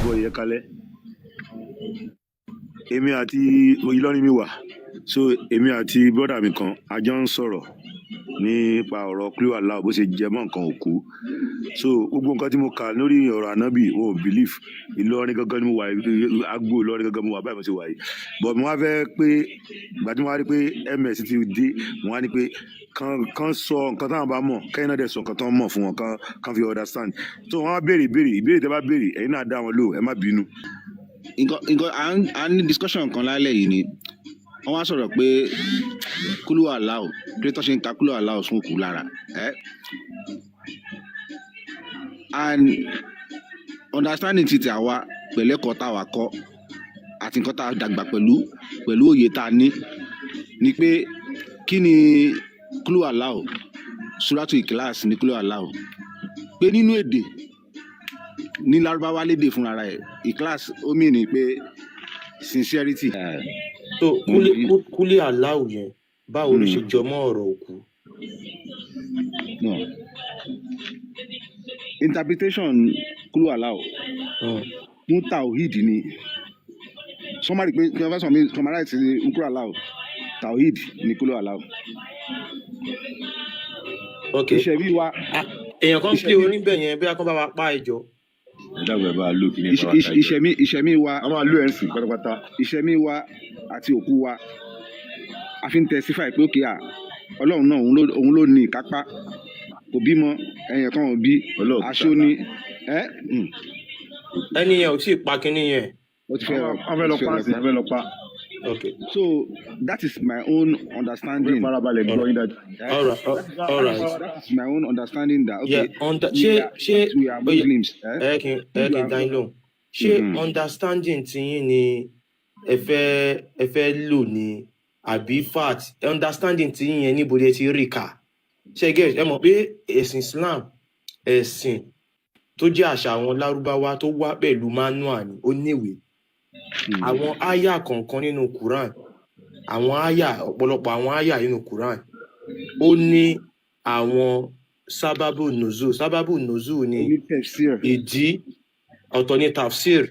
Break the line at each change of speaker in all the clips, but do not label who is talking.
Boy, ẹ kalẹ́. Èmi àti Ìlọrin mi wà. So èmi àti brother mi kan, a jọ ń sọ̀rọ̀ nípa ọ̀rọ̀ Qul Huwallahu, bó ṣe jẹ mọ́ nǹkan òkú. So gbogbo nǹkan tí mo kà lórí ọ̀rọ̀ ànábì, wọn ò believe. Ìlọrin gangan ni mo wà, agbo Ìlọrin gangan mo wà báyìí, mo ṣe wà yìí. But mo wá fẹ́ pé ìgbà tí mo wá rí pé MS ti dé, mo wá ní pé kan sọ nǹkan táwọn bá mọ̀, kẹ́yìn náà dẹ̀ sọ nǹkan táwọn mọ̀ fún wọn, kan fi understand. So wọ́n á béèrè ìbéèrè, ìbéèrè tẹ́ bá béèrè, ẹ̀yin náà dá wọn lóhùn, ẹ má bínú.
Nǹkan à ń ní discussion kan lálẹ́ yìí ni wọ́n wá sọ̀rọ̀ pé Qul Huwallahu, pé tó ṣe ń ka Qul Huwallahu sún òkú lára ẹ́, and understanding ti àwa pẹ̀lú ẹ̀kọ́ táwa kọ́ àti nǹkan tá a dàgbà pẹ̀lú òye tá a ní ni pé kí ni Qul Huwallahu, Suratu Ikhlas ní Qul Huwallahu, pé nínú èdè ní Lárúbáwá, lédè fúnra rẹ̀, Ikhlas, ó mì ní pé sincerity.
So Qul Huwallahu yẹn, báwo ló ṣe jọ mọ́ ọ̀rọ̀ òkú?
No, interpretation Qul Huwallahu fún tawhid ni. Summary pé kí wọ́n fẹ́ sọ mi summarize Qul Huwallahu, tawhid ní Qul Huwallahu.
Ok.
Ìṣẹ̀rí wa
Ah, èèyàn kan pé
ìṣẹ̀mí
orin bẹ̀ yẹn, bí a kàn bá wa pa ẹjọ́.
Ẹ dàgbà, ẹ bá a lò kí ní ìfọwọ́.
Ìṣẹ̀mí wa
A máa lò ẹ̀ ń sìn pátápátá.
Ìṣẹ̀mí wa àti òkú wa, a fi ń testify pé òkè à Ọlọ́run náà, òun ló ní ìkápá, kò bímọ, ẹ̀yìn kan ò bí.
Ọlọ́run.
Aṣọ ni ẹ.
Ẹni yẹn ò tí ì pa kinní yẹn.
Ó ti fẹ́
Wọ́n fẹ́ lọ
ó ti
pa
fẹ́
sí,
lọ
wọ́n fẹ́ lọ pa.
Ok.
So that is my own
Wọ́n
understanding.
farabalẹ̀ gbọ́ yín dáadáa.
All right.
That is my own understanding that okay,
Yeah, under
we
ṣé
are
ṣé
we are
ó yẹ
Muslims, eh?
Ẹ kí n dá yín lóhùn. Ṣé understanding tiyín ni ẹ fẹ́ lò ní àbí fact understanding tiyín yẹn, níbo lẹ ti rí kà? Ṣé get, ẹ mọ̀ pé ẹ̀sìn Islam, ẹ̀sìn tó jẹ́ àṣà àwọn Lárúbáwá tó wá pẹ̀lú manual ni, ó níwèé. Àwọn áyà kọ̀ọ̀kan nínú Quran, àwọn áyà, ọ̀pọ̀lọpọ̀ àwọn áyà nínú Quran, ó ní àwọn sábàbù nùzù. Sábàbù nùzù ni
Ní tafsir.
Ìdí ọ̀tọ̀ ní tafsir.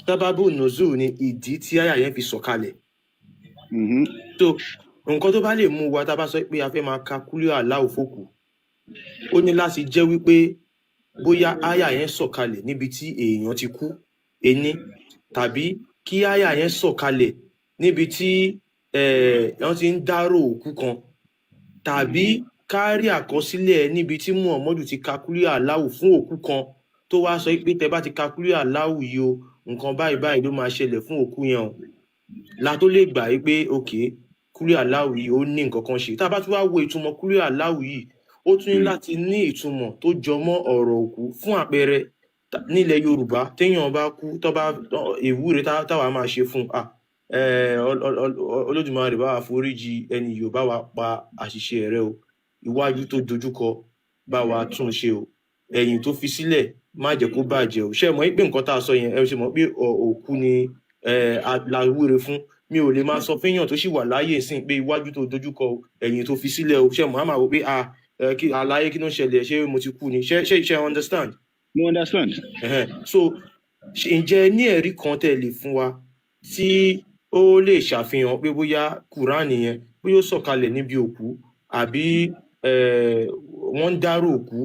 Sábàbù nùzù ni ìdí tí áyà yẹn fi sọ̀kalẹ̀. So nǹkan tó bá lè mú wa tá a bá sọ pé a fẹ́ máa ka Qul Huwallahu fókùú, ó ní láti jẹ́ wípé bóyá áyà yẹn sọ̀kalẹ̀ níbi tí èèyàn ti kú ení, tàbí kí áyà yẹn sọ̀kalẹ̀ níbi tí wọ́n ti ń dárò òkú kan, tàbí ká rí àkọsílẹ̀ níbi tí Muhammadu ti ka Qul Huwallahu fún òkú kan, tó wá sọ pé tẹ bá ti ka Qul Huwallahu yìí o, nǹkan báyìí báyìí ló máa ṣẹlẹ̀ fún òkú yẹn o, la tó lè gbà yí pé ok, Qul Huwallahu yìí, ó ní nǹkan kan ṣe. Tá a bá tún wá wo ìtumọ̀ Qul Huwallahu yìí, ó tún ní láti ní ìtumọ̀ tó jọ mọ́ ọ̀rọ̀ òkú. Fún àpẹẹrẹ, nílẹ̀ Yorùbá, téèyàn bá kú, tó bá ìwúre táwa máa ṣe fún un, ah, Olódùmarè bá wa foríjì ẹni yìí, ò bá wa pa àṣìṣe rẹ o, iwájú tó dojúkọ, bá wa tún un ṣe o, ẹ̀yìn tó fi sílẹ̀, má jẹ́ kó bàjẹ́ o. Ṣé ẹ mọ̀ pé nǹkan tá a sọ yẹn, ẹ ṣe mọ̀ pé òkú ni la wúre fún. Mi ò lè máa sọ fẹ́yàn tó sì wà láàyè sí pé iwájú tó dojúkọ o, ẹ̀yìn tó fi sílẹ̀ o. Ṣé mọ̀ á máa wò pé ah, kí àlàyé, kí ló ń ṣẹlẹ̀? Ṣé mo ti kú ni? Ṣé understand?
Mo understand.
Ẹ̀hẹ́n. So ǹjẹ́ ẹ ní ẹ̀rí kan tẹ́ ẹ lè fún wa tí ó lè ṣàfihàn pé bóyá Kùránì yẹn, bóyá ó sọ̀kalẹ̀ níbi òkú, àbí wọ́n ń dárò òkú,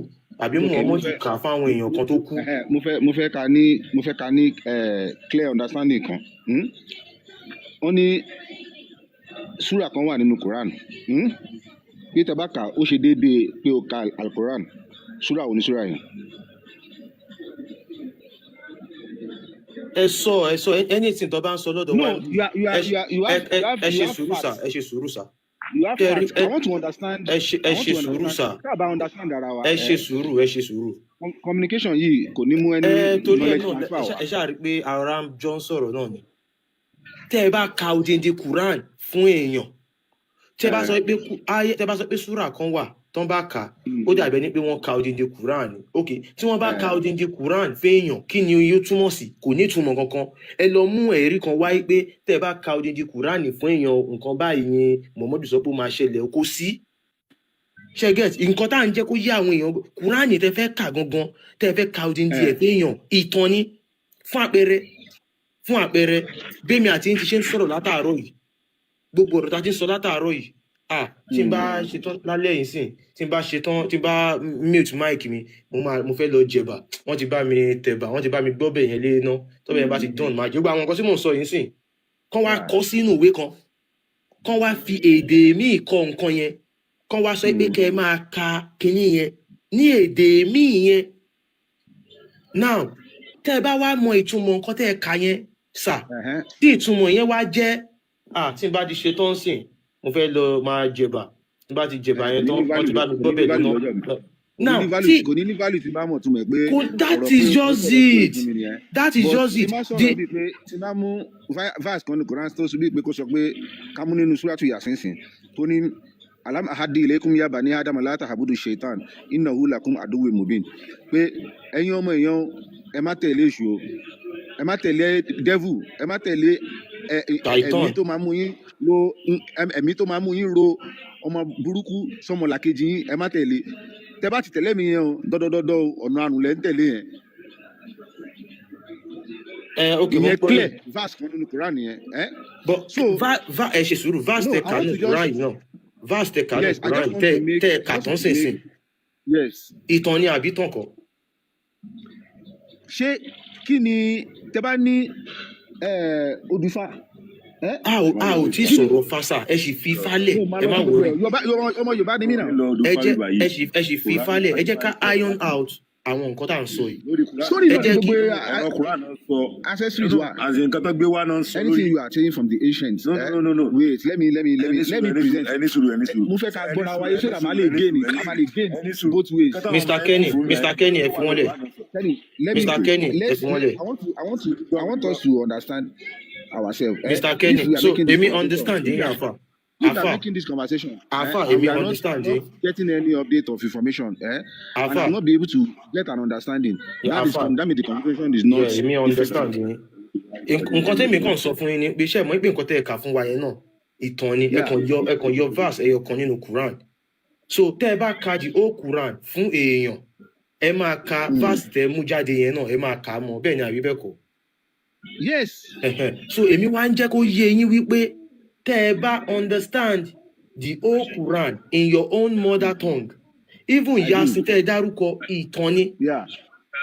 àbí
Ok, mo
Muhammadu
fẹ́
kà fáwọn èèyàn kan tó kú?
Ẹhẹ́, mo fẹ́ ká ní clear understanding kan. Wọ́n ní súrà kan wà nínú Quran, Pé tẹ́ bá kà, ó ṣe déédéé pé o ka Al-Quran. Súrà wo ni súrà yẹn?
Ẹ sọ anything tó bá ń sọ lọ́dọ̀
No,
wa.
you are you
Ẹ
are you are you
ẹ
have
ẹ
you have
ẹ
you
ṣe
have
sùúrù sà.
facts.
Ẹ ṣe sùúrù sà.
You have
Kẹrí
facts.
ẹ
I want to understand.
Ẹ ṣe
I
ẹ
want
ṣe
to
sùúrù
understand.
sà.
Tá a bá understand ara wa,
Ẹ ṣe
ẹ
sùúrù, ẹ ṣe sùúrù.
Communication yìí kò ní mú any
Ẹ torí ẹ
knowledge
náà
transfer wá.
Ẹ ṣáà rí i pé ara jọ ń sọ̀rọ̀ náà ni. Tẹ́ ẹ bá ka odindi Quran fún èèyàn, tẹ́ bá sọ pé tẹ́ bá sọ pé súrà kan wà tán bá kà á, ó dàbí ẹni pé wọ́n ka odindi Quran ni. Ok, tí wọ́n bá ka odindi Quran fẹ́yàn, kí ni yóò túmọ̀ sí? Kò ní ìtumọ̀ kankan. Ẹ lọ mú ẹ̀rí kan wáyé pé tẹ́ ẹ bá ka odindi Quran fún èèyàn, nǹkan báyìí ni Muhammadu sọ pé ó máa ṣẹlẹ̀. Kò sí. Ṣe get nǹkan tá à ń jẹ́ kó yé àwọn èèyàn? Quran tẹ́ fẹ́ kà gangan, tẹ́ fẹ́ ka odindi ẹ̀ fẹ́yàn, ìtàn ni. Fún àpẹẹrẹ, bẹ́mi àti yín ti ṣe ń sọ̀rọ̀ látàárọ̀ yìí, gbogbo ọ̀rọ̀ tá a ti ń sọ látàárọ̀ yìí, ah, tí n bá ṣetán lálẹ́ yìí sìn, tí n bá ṣetán, tí n bá mute mic mi, mo fẹ́ lọ jẹ̀bà. Wọ́n ti bá mi tẹ̀bà, wọ́n ti bá mi gbọ́bẹ̀ yẹn lé iná. Tọ́bẹ̀ yẹn bá ti dán, máa jẹ. Gbogbo àwọn nǹkan tí mò ń sọ yìí sìn, kán wá kọ sínú ìwé kan, kán wá fi èdè míì kọ nǹkan yẹn, kán wá sọ pé kẹ́ ẹ máa ka kinní yẹn ní èdè míì yẹn. Now, tẹ́ ẹ bá wá mọ ìtumọ̀ nǹkan tẹ́ ẹ kà yẹn sà, tí ìtumọ̀ yẹn wá jẹ́, ah, tí n bá ti ṣe tán sìn, mo fẹ́ lọ máa jẹ̀bà, tí n bá ti jẹ̀bà yẹn
Kò
tán,
ní ní
wọ́n ti
value.
bá mi
Kò ní ní
gbọ́bẹ̀
value
lọ́nà
lọ́dọ̀ mi.
Now
Kò ní ní value.
Tí
Kò ní ní value tí n bá mọ̀ túmọ̀ ẹ̀ pé
kò that
ọ̀rọ̀
is
pé ó
just
sọ̀rọ̀ pé
it
fún mi nìyẹn.
That is
But
just
tí
it.
n bá sọ̀rọ̀
The
bíi pé tí n bá mú verse kan ní Quran tó sọ bíi pé kó sọ pé ká mú nínú Suratu Yasin sìn tó ní alam ahadi ilaykum ya bani adama la ta'budu shaitan innahu lakum aduwwun mubin, pé ẹ̀yin ọmọ èèyàn, ẹ má tẹ̀lé èṣù o, ẹ má tẹ̀lé devil, ẹ má tẹ̀lé ẹ̀mí
Shaitan.
tó máa mú yín ro ẹ̀mí tó máa mú yín ro ọmọ burúkú sọmọlàkejì yín, ẹ má tẹ̀lé. Tẹ bá ti tẹ̀lé mi yẹn o, dọ́dọ́dọ́dọ́ o, ọ̀nà àrùn lẹ́ ń tẹ̀lé yẹn.
Ẹ ok, mo
Ìyẹn
gbọ́
clear
yín.
Verse kan nínú Quran yẹn ẹ.
But
So
va ẹ ṣe sùúrù, verse
no,
tẹ
I
kà
want
nù
to just
Quran yìí náà, verse tẹ kà nù
Yes, I
Quran
just
yìí
want
tẹ
to make
tẹ
I
kà
just
tán
want to make
sínsìn,
yes.
Ìtàn ni àbí tàn kọ́?
Ṣé kí ni tẹ bá ní odùfà ẹ?
A ò tí
Kí ni
sọ̀rọ̀ fásà, ẹ sì fi falẹ̀.
Mo máa
Ẹ
lọ
má
sí gbogbo
worry.
ẹ. Yorùbá, ọmọ Yorùbá ni mí náà.
Lọ ọdún
Ẹ jẹ́
fárí báyìí.
Ẹ sì fi falẹ̀. Ẹ jẹ́ ká iron out àwọn nǹkan tá à ń sọ yìí.
Lórí Quran.
Story
Ẹ
náà ni
jẹ́ kí
gbogbo
ọ̀rọ̀ Quran náà sọ.
Ancestries wa.
As in, nǹkan tó gbé wá náà ń sọ lórí.
Anything you are saying from the ancients,
No,
eh?
no, no, no.
Wait, let me
Ẹni
let
sùúrù,
me
ẹni sùúrù,
present.
ẹni sùúrù, ẹni sùúrù.
Mo fẹ́ ká
Ẹni
gbọ́ra
sùúrù,
wáyé so
ẹni
that màá
sùúrù,
lè
ẹni
gain
sùúrù,
ká máa lè gain
ẹni sùúrù.
both ways.
Nǹkan táwọn
Mr
ọmọ yẹn
Kenny,
fún mi
Mr Kenny, ẹ fi wọ́n lẹ̀.
Kenny, let me
Mr Kenny, ẹ
let
fi wọ́n lẹ̀.
I want us to understand ourselves. Eh?
Mr
If
Kenny,
we are
so
making this
èmi
conversation,
understand
if we
yín,
are
àfà.
If we are
Àfà.
Making this conversation, eh,
Àfà,
and
èmi
we are not
understand yín.
Not getting any update of information, eh, and
Àfà.
I'm not be able to get an understanding, that is
Àfà.
That means the conversation is not
Yeah, èmi
effective.
Understand yín. Nǹkan tẹ́mi kàn sọ fún yín ni pé ṣé ẹ mọ̀ pé nǹkan tẹ́ ẹ kà fún wa yẹn náà, ìtàn ni. Ẹ kàn yọ verse ẹyọ kan nínú Quran. So tẹ́ ẹ bá ka the whole Quran fún èèyàn, ẹ máa ka verse tẹ́ ẹ mú jáde yẹn náà, ẹ máa kà á mọ́ bẹ́ẹ̀ ni, àbí bẹ́ẹ̀ kọ́?
Yes.
Ẹ̀hẹ̀n. So èmi wá ń jẹ́ kó yé yín wípé tẹ́ ẹ bá understand the whole Quran in your own mother tongue, even
I do.
Yasin tẹ́ ẹ dárúkọ, ìtàn ni.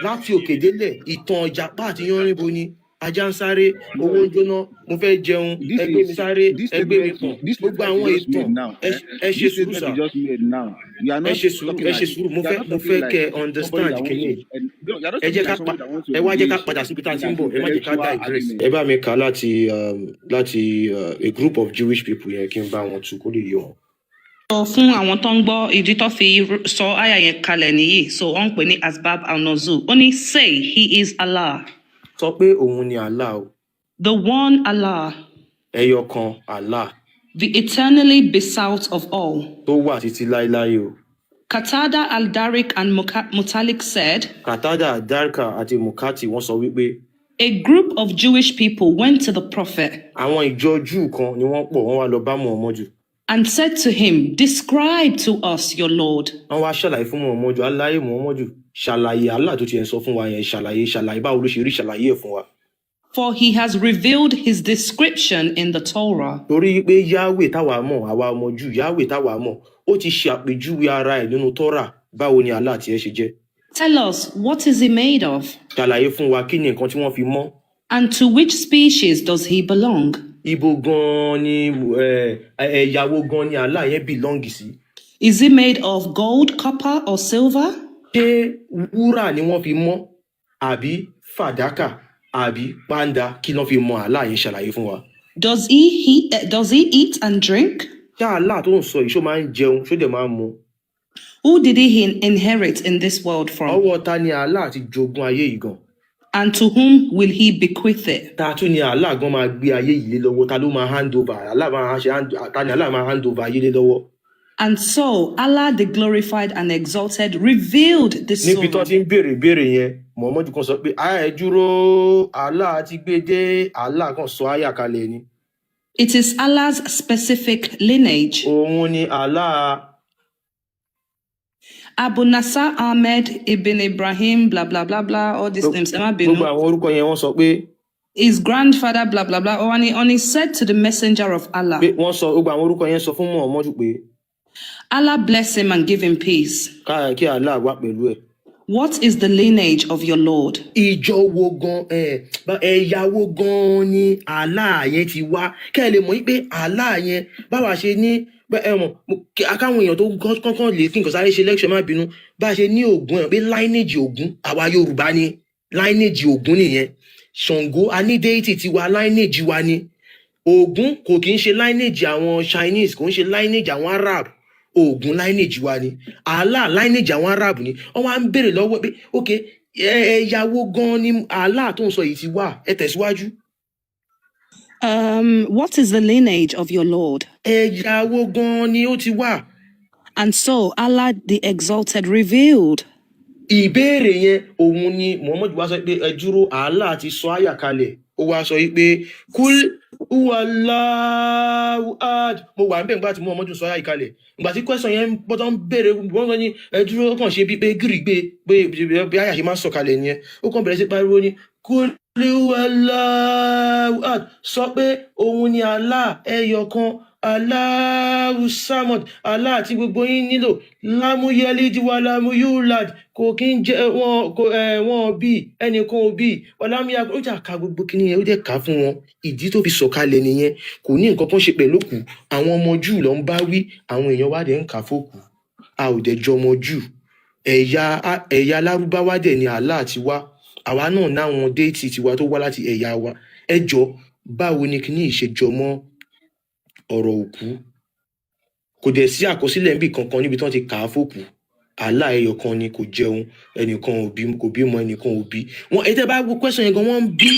Láti òkè délẹ̀, ìtàn ìjàpá àti yánrinbo ni. Ajá ń sáré, owó ń jóná, mo fẹ́ jẹun,
This
ẹgbẹ́ mi
is
sáré,
this
ẹgbẹ́ mi
statement
pọ̀n,
this
gbogbo
statement
àwọn
you just
ìtàn.
made now,
Ẹ
eh?
Ẹ ṣe
This
sùúrù
statement
sà.
you just made now, you are
Ẹ
not
ṣe sùúrù,
talking
ẹ ṣe
like
sùúrù. Mo
you are
fẹ́
not
mo
talking
fẹ́
like
kẹ́ ẹ
somebody
understand
that wants
kìíní.
To no, you are not
Ẹ jẹ́
talking
ká
like
pa
somebody that wants to
ẹ wá jẹ́ ká
engage
padà síbi tá a
in
ti ń
an
bọ̀. Ẹ má jẹ́ ká
intellectual
digress.
argument.
Ẹ bá mi kà á láti a group of Jewish people yẹn, kí n bá wọn tú kó lè yé wọn.
Sọ fún àwọn tó ń gbọ́, ìdí tó fi sọ àyà yẹn kalẹ̀ nìyí. So wọ́n ń pè ní asbab al-nuzul. Ó ní, "Say, he is Allah."
Sọ pé òun ni Allah o.
"The one Allah."
Ẹyọ kan Allah.
"The eternally besought of all."
Tó wà títí láéláé o.
Qatada, al-Darik and Mutalik said,
Katada, Darka àti Mukati, wọ́n sọ wípé,
"A group of Jewish people went to the Prophet
àwọn ìjọ Júù kan ni wọ́n pọ̀, wọ́n wá lọ bá Muhammadu
and said to him, 'Describe to us your Lord.'
Wọ́n wá ṣàlàyé fún Muhammadu, aláyé Muhammadu, ṣàlàyé Allah tó ti ẹ̀ ń sọ fún wa yẹn, ṣàlàyé, ṣàlàyé báwo ló ṣe rí, ṣàlàyé ẹ̀ fún wa.
For he has revealed his description in the Torah."
Torí pé Yahweh táwa mọ̀, àwa ọmọ Júù, Yahweh táwa mọ̀, ó ti ṣe àpèjúwe ara ẹ̀ nínú Tọ́rà. Báwo ni Allah tiẹ̀ ṣe jẹ́?
Tell us, what is he made of?
Ṣàlàyé fún wa, kí ni nǹkan tí wọ́n fi mọ́?
And to which species does he belong?
Ibo gan ni ẹ̀yàwó gan ni Allah yẹn belong sí?
Is he made of gold, copper, or silver?"
Ṣé wúrà ni wọ́n fi mọ́, àbí fàdákà, àbí pàǹdà? Kí ló fi mọ́ Allah yẹn? Ṣàlàyé fún wa.
Does he eat and drink?
Ṣé Allah tó ń sọ yìí, ṣó máa ń jẹun, ṣó dẹ̀ máa ń mu?
Who did he inherit in this world from?
Ọwọ́ ta ni Allah ti jogún ayé yìí gan?
And to whom will he bequeath it?"
Ta tún ni Allah gan máa gbé ayé yìí lé lọ́wọ́? Ta ló máa hand over Allah máa ṣe hand, ta ni Allah máa hand over ayé lé lọ́wọ́?
And so Allah, the Glorified and Exalted, revealed this
Níbi tó
surah.
Ti ń béèrè ìbéèrè yẹn, Muhammadu kan sọ pé, "Ẹ dúró, Allah ti gbé dé." Allah kan sọ àyà kalẹ̀ ni.
It is Allah's specific lineage
Òun ni Allah.
Abu Nasar Ahmed Ibn Ibrahim, blah blah blah blah, all these names. Ẹ má bínú.
Gbogbo àwọn orúkọ yẹn, wọ́n sọ pé
His grandfather, blah blah blah. Ó ní said to the messenger of Allah,
pé wọ́n sọ gbogbo àwọn orúkọ yẹn, sọ fún Muhammadu pé
Allah bless him and give him peace,
kí Allah wà pẹ̀lú ẹ̀.
"What is the lineage of your Lord?"
Ìjọ wo gan ẹ, ẹ̀yà wo gan ni Allah yẹn ti wá? Kẹ́ ẹ lè mọ̀ pé Allah yẹn, báwa ṣe ní ẹ mọ̀ akáwọn èèyàn tó kọ́kọ́ lè kí nǹkan sáré ṣe lecture, má bínú, bá a ṣe ní Ògún ẹ̀ pé lineage Ògún, àwa Yorùbá ni lineage Ògún nìyẹn. Ṣàngó, a ní deity tiwa, lineage wa ni. Ògún kò kí ń ṣe lineage àwọn Chinese, kò ń ṣe lineage àwọn Arab. Ògún lineage wa ni. Allah, lineage àwọn Arab ni. Wọ́n wá ń béèrè lọ́wọ́ pé, ok, ẹ̀yà wo gan ni Allah tó ń sọ yìí ti wá? Ẹ tẹ̀síwájú.
What is the lineage of your Lord?
Ẹ̀yà wo gan ni ó ti wá?
And so Allah the Exalted revealed.
Ìbéèrè yẹn, òun ni Muhammad wá sọ pé, ẹ dúró, Allah ti sọ àyà kalẹ̀. Ó wá sọ yìí pé قل هو الله أحد. Mo wà níbẹ̀ nígbà tí Muhammad sọ àyà yìí kalẹ̀. Ìgbà tí question yẹn bọ́tọ̀ ń béèrè, wọ́n sọ ní ẹ dúró, ó kàn ṣe bíi pé gírígbé pé bí àyà ṣe máa ń sọ kalẹ̀ nìyẹn. Ó kàn bẹ̀rẹ̀ sí pariwo ní قل هو الله أحد, sọ pé òun ni Allah ẹyọ kan, الله الصمد, Allah tí gbogbo yín nílò, لم يلد ولم يولد, kò kí ń jẹ wọn kò ẹ wọn bí ẹnìkan ò bí, ولم يكن. Ó jà ka gbogbo kíní yẹn, ó dẹ̀ kà á fún wọn. Ìdí tó fi sọ̀kalẹ̀ nìyẹn. Kò ní nǹkan kan ṣe pẹ̀lú òkú. Àwọn ọmọ Júù ló ń bá wí. Àwọn èèyàn wá dẹ̀ ń kà á fókù. A ò dẹ̀ jọ ọmọ Júù. Ẹ̀yà Lárúbáwá dẹ̀ ni Allah ti wá. Àwa náà náwọn deity tiwa tó wá láti ẹ̀yà wa. Ẹ jọ, báwo ni kíní yìí ṣe jọ mọ́ ọ̀rọ̀ òkú? Kò dẹ̀ sí àkọsílẹ̀ níbì kankan níbi tí wọ́n ti kà á fókù. Allah ẹyọ kan ni, kò jẹun, ẹnìkan ò bí, kò bímọ, ẹnìkan ò bí wọn. Èyí tẹ́ bá wo question yẹn gan, wọ́n ń bí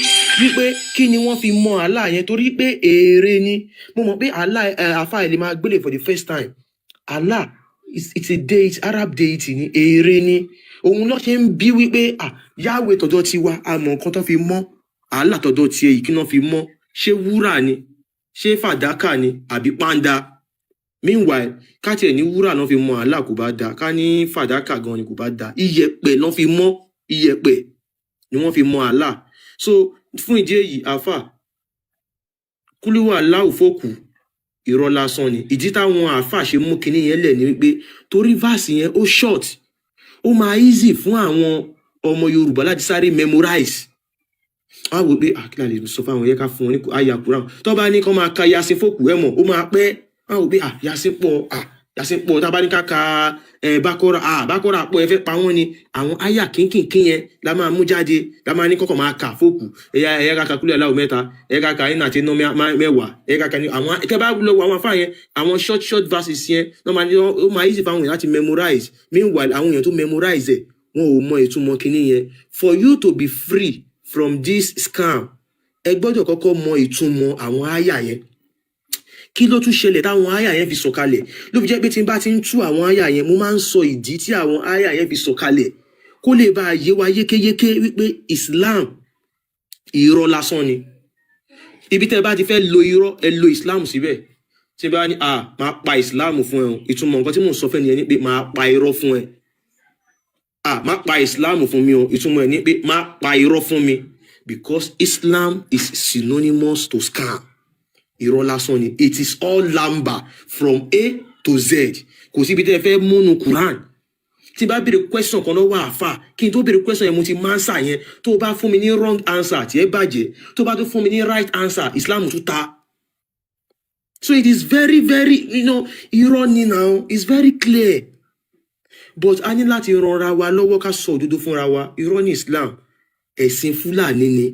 wípé kí ni wọ́n fi mọ Allah yẹn, torí pé èrè ni. Mo mọ̀ pé Allah ẹ afa ẹ̀ lè máa gbélé for the first time. Allah it's a deity, Arab deity ni, èrè ni. Òun ló ṣe ń bí wípé, ah, Yahweh tọ̀dọ̀ tiwa, a mọ̀ nǹkan tó fi mọ́. Allah tọ̀dọ̀ tiẹ̀ yìí, kí náà fi mọ́? Ṣé wúrà ni, ṣé fàdákà ni, àbí pàǹdà? Meanwhile, ká tiẹ̀ ní wúrà náà fi mọ Allah, kò bá da. Ká ní fàdákà gan ni, kò bá da. Iyẹ̀pẹ̀ náà fi mọ́, iyẹ̀pẹ̀ ni wọ́n fi mọ Allah. So fún ìdí èyí, àáfà, قل هو الله fókù, irọ́ lásán ni. Ìdí táwọn àáfà ṣe mú kinní yẹn lẹ̀ ni wípé torí verse yẹn ó short, ó máa easy fún àwọn ọmọ Yorùbá láti sáré memorize. Wọ́n á wò pé, ah, kí la lè sọ fáwọn yẹn ká fún wọn ní àyà Quran? Tó bá ní kó máa ka Yasin fókù, ẹ mọ̀, ó máa pẹ́. Wọ́n á wò pé, ah, Yasin pọ̀, ah, Yasin pọ̀. Tá a bá ní ká ka ẹ Bákọ́rà, ah, Bákọ́rà pọ̀, ẹ fẹ́ pa wọ́n ni. Àwọn àyà kínkìnkín yẹn la máa mú jáde, la máa ní kọ́kọ́ máa kà fókù. Ẹ̀yà ká ka kúlẹ̀ aláwọ̀ mẹ́ta, ẹ̀yà ká ka iná àti iná 10, ẹ̀yà ká ka ní àwọn tẹ́ bá lọ wo àwọn afá yẹn, àwọn short short verses yẹn ló máa ní ó máa easy fáwọn èèyàn láti memorize. Meanwhile, àwọn èèyàn tó memorize ẹ̀, wọn ò mọ ìtumọ̀ kinní yẹn. For you to be free from this scam, ẹ gbọ́dọ̀ kọ́kọ́ mọ ìtumọ̀ àwọn àyà yẹn. Kí ló tún ṣẹlẹ̀ táwọn àyà yẹn fi sọ̀kalẹ̀? Ló fi jẹ́ pé tí n bá ti ń tú àwọn àyà yẹn, mo máa ń sọ ìdí tí àwọn àyà yẹn fi sọ̀kalẹ̀, kó lè bá a yé wa yékéyéké wípé Islam, irọ́ lásán ni. Ibi tẹ́ ẹ bá ti fẹ́ lo irọ́, ẹ lo Islam síbẹ̀. Tí bá ní, ah, máa pa Islam fún ẹ o, ìtumọ̀ nǹkan tí mò ń sọ fẹ́ nìyẹn ni pé máa pa irọ́ fún ẹ. Ah, má pa Islam fún mi o, ìtumọ̀ ẹ̀ ni pé má pa irọ́ fún mi, because Islam is synonymous to scam. Irọ́ lásán ni. It is all lamba from A to Z. Kò síbi tẹ́ ẹ fẹ́ múnu Quran. Tí n bá béèrè question kan lọ́wọ́ àáfà, kí n tó béèrè question yẹn, mo ti máa answer yẹn. Tó o bá fún mi ní wrong answer, tí ẹ bàjẹ́. Tó o bá tún fún mi ní right answer, Islam tún ta. So it is very very irọ́ ni now. It's very clear, but a ní láti ranra wa lọ́wọ́ ká sọ òdodo fúnra wa. Irọ́ ní Islam, ẹ̀sìn Fúlàní ni.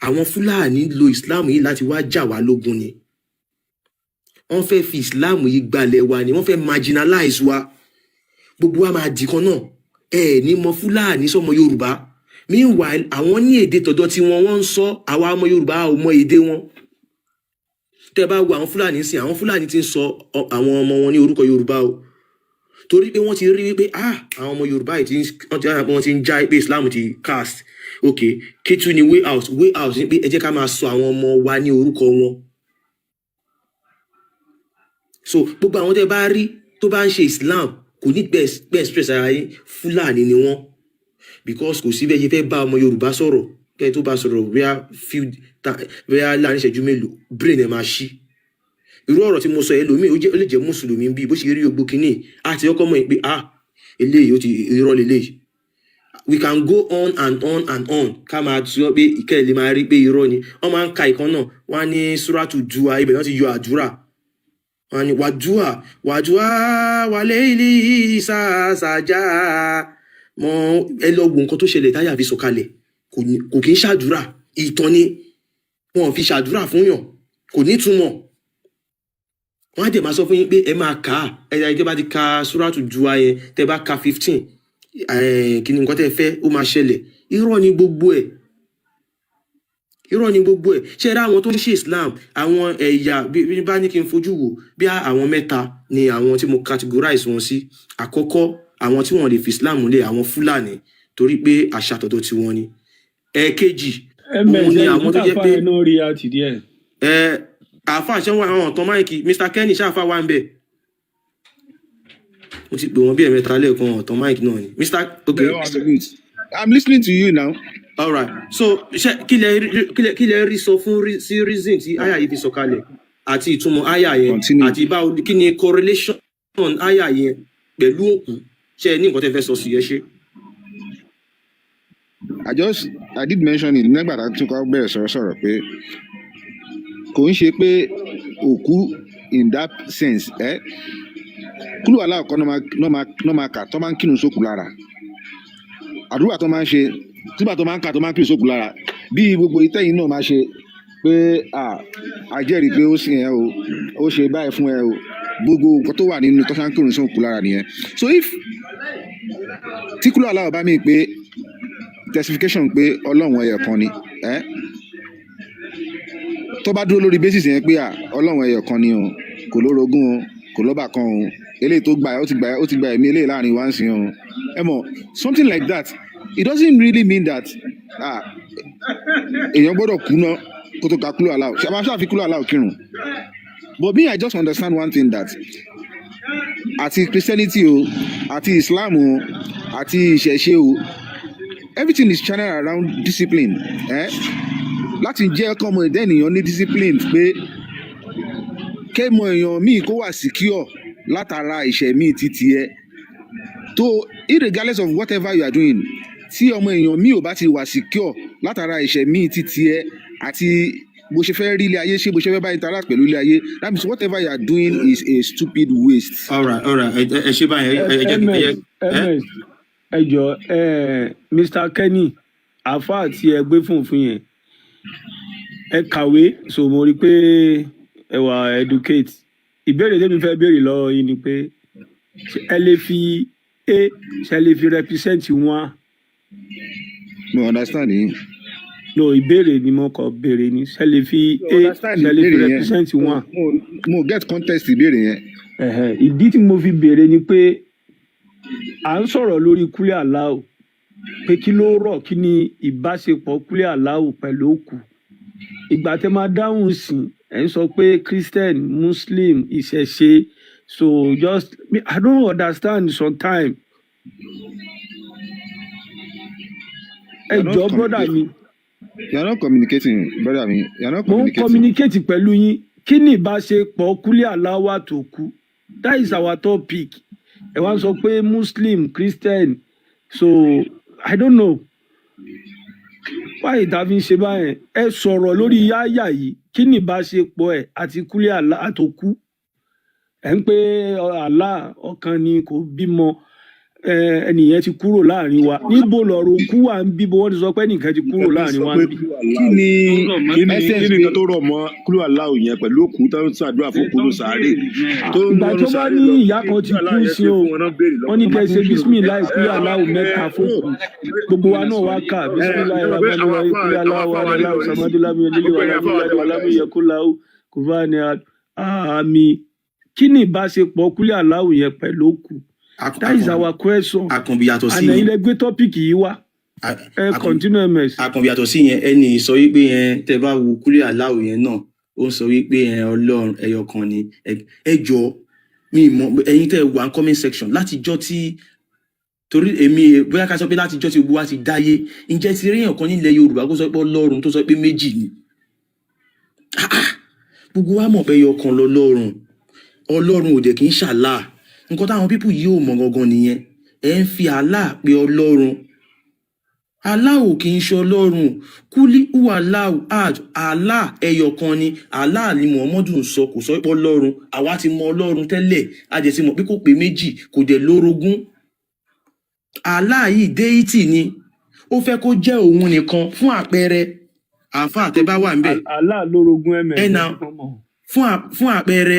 Àwọn Fúlàní lo Islam yìí láti wá jà wá lógun ni. Wọ́n fẹ́ fi Islam yìí gbalẹ̀ wa ni. Wọ́n fẹ́ marginalize wa. Gbogbo wa máa dì kan náà, ẹ ẹ ní mọ Fúlàní sọmọ Yorùbá. Meanwhile, àwọn ní èdè tọ̀dọ̀ tí wọn, wọ́n ń sọ. Àwa ọmọ Yorùbá ò mọ èdè wọn. Tẹ́ bá wo àwọn Fúlàní sìn, àwọn Fúlàní ti ń sọ àwọn ọmọ wọn ní orúkọ Yorùbá o, torí pé wọ́n ti rí wípé, ah, àwọn ọmọ Yorùbá yìí ti ń wọ́n ti wọ́n ti ń já pé Islam ti cast. Ok, kí tún ni way out? Way out ni pé ẹ jẹ́ ká máa sọ àwọn ọmọ wa ní orúkọ wọn. So gbogbo àwọn tẹ́ bá rí tó bá ń ṣe Islam, kò Kò ní gbẹ́ stress ara yín. Fúlàní ni wọ́n, because kò sí bẹ́ẹ̀ ṣe fẹ́ bá ọmọ Yorùbá sọ̀rọ̀, kẹ́ ẹ tó bá sọ̀rọ̀ bóyá few bóyá láàrin ìṣẹ́jú mélòó, brain ẹ̀ máa ṣí. Irú ọ̀rọ̀ tí mo sọ yẹn lómi, ó lè jẹ́ mùsùlùmí, bí bó ṣe rí gbogbo kínní àti ọkọ mọ̀ pé, ah, eléyìí ó ti irọ́ leléyìí. We can go on and on and on, ká máa sọ pé ìkẹ́ lè máa rí pé irọ́ ni. Wọ́n máa ń ka ìkan náà, wọ́n á ní Súrátù Dùà, ibẹ̀ náà ti yọ àdúrà. Wọ́n á ní wàdúà wàdúà wàlẹ́ ilé sàṣàjà mọ. Ẹ lọ wo nǹkan tó ṣẹlẹ̀ táyà fi sọ̀kalẹ̀. Kò kí ń ṣàdúrà, ìtàn ni. Wọn ò fi ṣàdúrà fún yàn, kò ní túmọ̀. Wọ́n á dẹ̀ máa sọ fún yín pé ẹ máa kà á, ẹ ẹ bá ti ka Súrátù Dùà yẹn, tẹ bá ka 15, kí ni nǹkan tẹ́ fẹ́ ó máa ṣẹlẹ̀. Irọ́ ni gbogbo ẹ̀, irọ́ ni gbogbo ẹ̀. Ṣé ẹ rí àwọn tó ń ṣe Islam, àwọn ẹ̀yà, bí bá ní kí n fojú wò, bí àwọn mẹ́ta ni àwọn tí mo categorize wọn sí. Àkọ́kọ́, àwọn tí wọ́n lè fi Islam múlẹ̀, àwọn Fúlàní, torí pé àṣà tọ̀dọ̀ tiwọn ni. Ẹ̀ẹ̀kejì,
Ms
òun ni
ẹni
àwọn tó
tí
jẹ́
àfa
pé
ẹ náà rí àti díẹ̀.
Ẹ àáfàá ṣé wọn àwọn ọ̀tàn mic. Mr Kenny, ṣáfà wà ń bẹ̀? Mo ti pè wọ́n bí ẹ̀mẹ́ta lẹ́ẹ̀kan, ọ̀tàn mic náà ni Mr. Ok.
I'm listening to you now.
Alright, so ṣe kí lẹ rí sọ fún sí reason tí àyà yìí fi sọ̀kalẹ̀ àti ìtumọ̀ àyà yẹn?
Continue.
Àti báwo, kí ni correlation àyà yẹn pẹ̀lú òkú? Ṣe ẹ ní nǹkan tẹ́ fẹ́ sọ sí? Ẹ ṣe.
I did mention it nígbà tá a tún kọ́ bẹ̀rẹ̀ sọ̀rọ̀ pé kò ń ṣe pé òkú in that sense. Ẹ kúlù aláwọ̀ náà máa kà tó máa ń kírun sókù lára, àdúrà tó máa ń ṣe tígbà tó máa ń kà tó máa ń kírun sókù lára, bí gbogbo ìtẹ́yìn náà máa ṣe pé à jẹ́rìí pé ó sìn ẹ́ o, ó ṣe báyìí fún ẹ o, gbogbo nǹkan tó wà nínú tó ṣe ń kírun sókù lára nìyẹn. So if tí kúlù aláwọ̀ bá mi pé testification pé Ọlọ́run ẹyọ kan ni ẹ́, tó bá dúró lórí basis yẹn pé à Ọlọ́run ẹyọ kan ni o, kò lórogún o, kò lọ́bà kan o, eléyìí tó gbà, ó ti gba ẹ̀mí eléyìí láàrin wá ń sìn o, ẹ mọ̀, something like that, it doesn't really mean that èèyàn gbọ́dọ̀ kú ná kó tó ka kúlò aláwọ̀, ṣe àbá ṣáà fi kúlò aláwọ̀ kírun. But me, I just understand one thing, that àti Christianity o, àti Islam o, àti ìṣẹ̀ṣe o, everything is channeled around discipline, eh? Láti jẹ́ kọ́mọ ẹ̀dá ènìyàn ní discipline, pé kémọ èèyàn míì kó wà secure látara ìṣẹ̀mí títí ẹ tó, irregardless of whatever you are doing. Tí ọmọ èèyàn míì ò bá ti wà secure látara ìṣẹ̀mí títí ẹ àti bó ṣe fẹ́ rí ilé ayé ṣé, bó ṣe fẹ́ bá interact pẹ̀lú ilé ayé, that means whatever you are doing is a stupid waste.
Alright, ẹ ṣe báyìí, ẹ jẹ́
Ms
ẹ ẹ
ms ẹ jọ ẹ, Mr Kenny, àáfàá tí ẹ gbé fún yẹn, ẹ kàwé, so mo rí i pé ẹ wà educate. Ìbéèrè tẹ́mi fẹ́ béèrè lọ́wọ́ yín ni pé, ṣé ẹ lè fi a ṣe lè fi represent one?
Mo understand yín.
No, ìbéèrè ni mo kàn béèrè ni, ṣe lè fi
Mo
a
understand
ṣe lè fi
ìbéèrè yẹn.
represent one?
Mo get context ìbéèrè yẹn.
Ẹ̀hẹ̀, ìdí tí mo fi béèrè ni pé à ń sọ̀rọ̀ lórí kúlẹ̀ aláwò, pé kí ló rọ̀, kí ni ìbáṣepọ̀ kúlẹ̀ aláwò pẹ̀lú òkú. Ìgbà tẹ́ máa dáhùn sí, ẹ̀ ń sọ pé Christian, Muslim, ìṣẹ̀ṣe. So just me, I don't understand sometimes. Ẹ
You are not
jọ, brother mi.
You are not communicating, brother mi. You are not
Mo ń
communicating.
communicate pẹ̀lú yín. Kí ni ìbáṣepọ̀ kúlẹ̀ aláwò àtòkú? That is our topic. Ẹ wá ń sọ pé Muslim, Christian, so I don't know why ìta fi ń ṣe báyẹn. Ẹ sọ̀rọ̀ lórí yáyà yìí, kí ni ìbáṣepọ̀ ẹ̀ àti kúlẹ̀ àlá àtòkú? Ẹ̀ ń pé àlá ọ̀kan ni, kò bímọ, ẹnìyẹn ti kúrò láàrin wa. Níbo lọ̀rọ̀ òkú wà ń bíbo? Wọ́n ti sọ pé ẹnìkan ti kúrò láàrin wa ń bí.
Kí ni
Kí ni
essence
kí ni
pé
nǹkan tó rọ̀ mọ́ kúlù aláwò yẹn pẹ̀lú òkú tó ń ṣàdúrà fún òkú nù sàárè tó ń
Ìgbà
wọnú
tó bá
sàárè
ní
lọ?
ìyá
Kí
kan ti
kúlù
kú
aláwò yẹn
sí
ṣe
o,
fún wọn náà béèrè
wọ́n ní
lọ́wọ́.
kẹ́ ẹ ṣe bisimilahi kúlẹ̀ aláwò mẹ́ta fókù, gbogbo wa náà wá kà bisimilahi
Ẹ pé
rahman
àwọn
rahim
afá
kúlẹ̀
àwọn
aláwò
afá wa
aláwò
nílọrin sí
samadulámi olílé
gbogbo ẹ̀yin afá wa
wàlámi
tẹ́ wà
wàlámi
nílọrin sí.
yẹkúláwò kò bá ní àmì. Kí ni ìbáṣepọ̀ kúlẹ̀ aláwò yẹn pẹ̀lú òkú? That is our question.
Àkànbí, yàtọ̀ sí
And ẹ̀yin
yẹn
lẹ gbé topic yìí wá. Ẹ continue, ms.
Àkànbí, yàtọ̀ sí yẹn, ẹni sọ wípé yẹn, tẹ bá wo kúlẹ̀ aláwò yẹn náà, ó ń sọ wípé yẹn Ọlọ́run ẹyọ kan ni. Ẹ jọ, Mi mọ̀ ẹ̀yin tẹ́ ẹ wà ní comment section látijọ́ tí, torí èmi bóyá ká sọ pé látijọ́ tí gbogbo wa ti dáyé, ǹjẹ́ ti rí èèyàn kan nílẹ̀ Yorùbá kó sọ pé Ọlọ́run tó sọ pé méjì ni? Ah, ah, gbogbo wa mọ̀ pé ẹyọ kan lọ́lọ́run. Ọlọ́run ò dẹ̀ kì í ṣàlà. Nǹkan táwọn people yìí ò mọ̀ gangan nìyẹn. Ẹ ń fi Allah pé Ọlọ́run. Allah ò kì í ṣe Ọlọ́run. Kúlí huwallahu ahad. Allah ẹyọ kan ni. Allah ni Muhammadu ń sọ, kò sọ pé Ọlọ́run. Àwa ti mọ Ọlọ́run tẹ́lẹ̀, a dẹ̀ ti mọ̀ pé kò pé méjì, kò dẹ̀ lórogún. Allah yìí deity ni, ó fẹ́ kó jẹ́ òun nìkan. Fún àpẹẹrẹ, àáfàá tẹ bá wà ń bẹ̀,
Allah lórogún ms.
Ẹ na fún àpẹẹrẹ,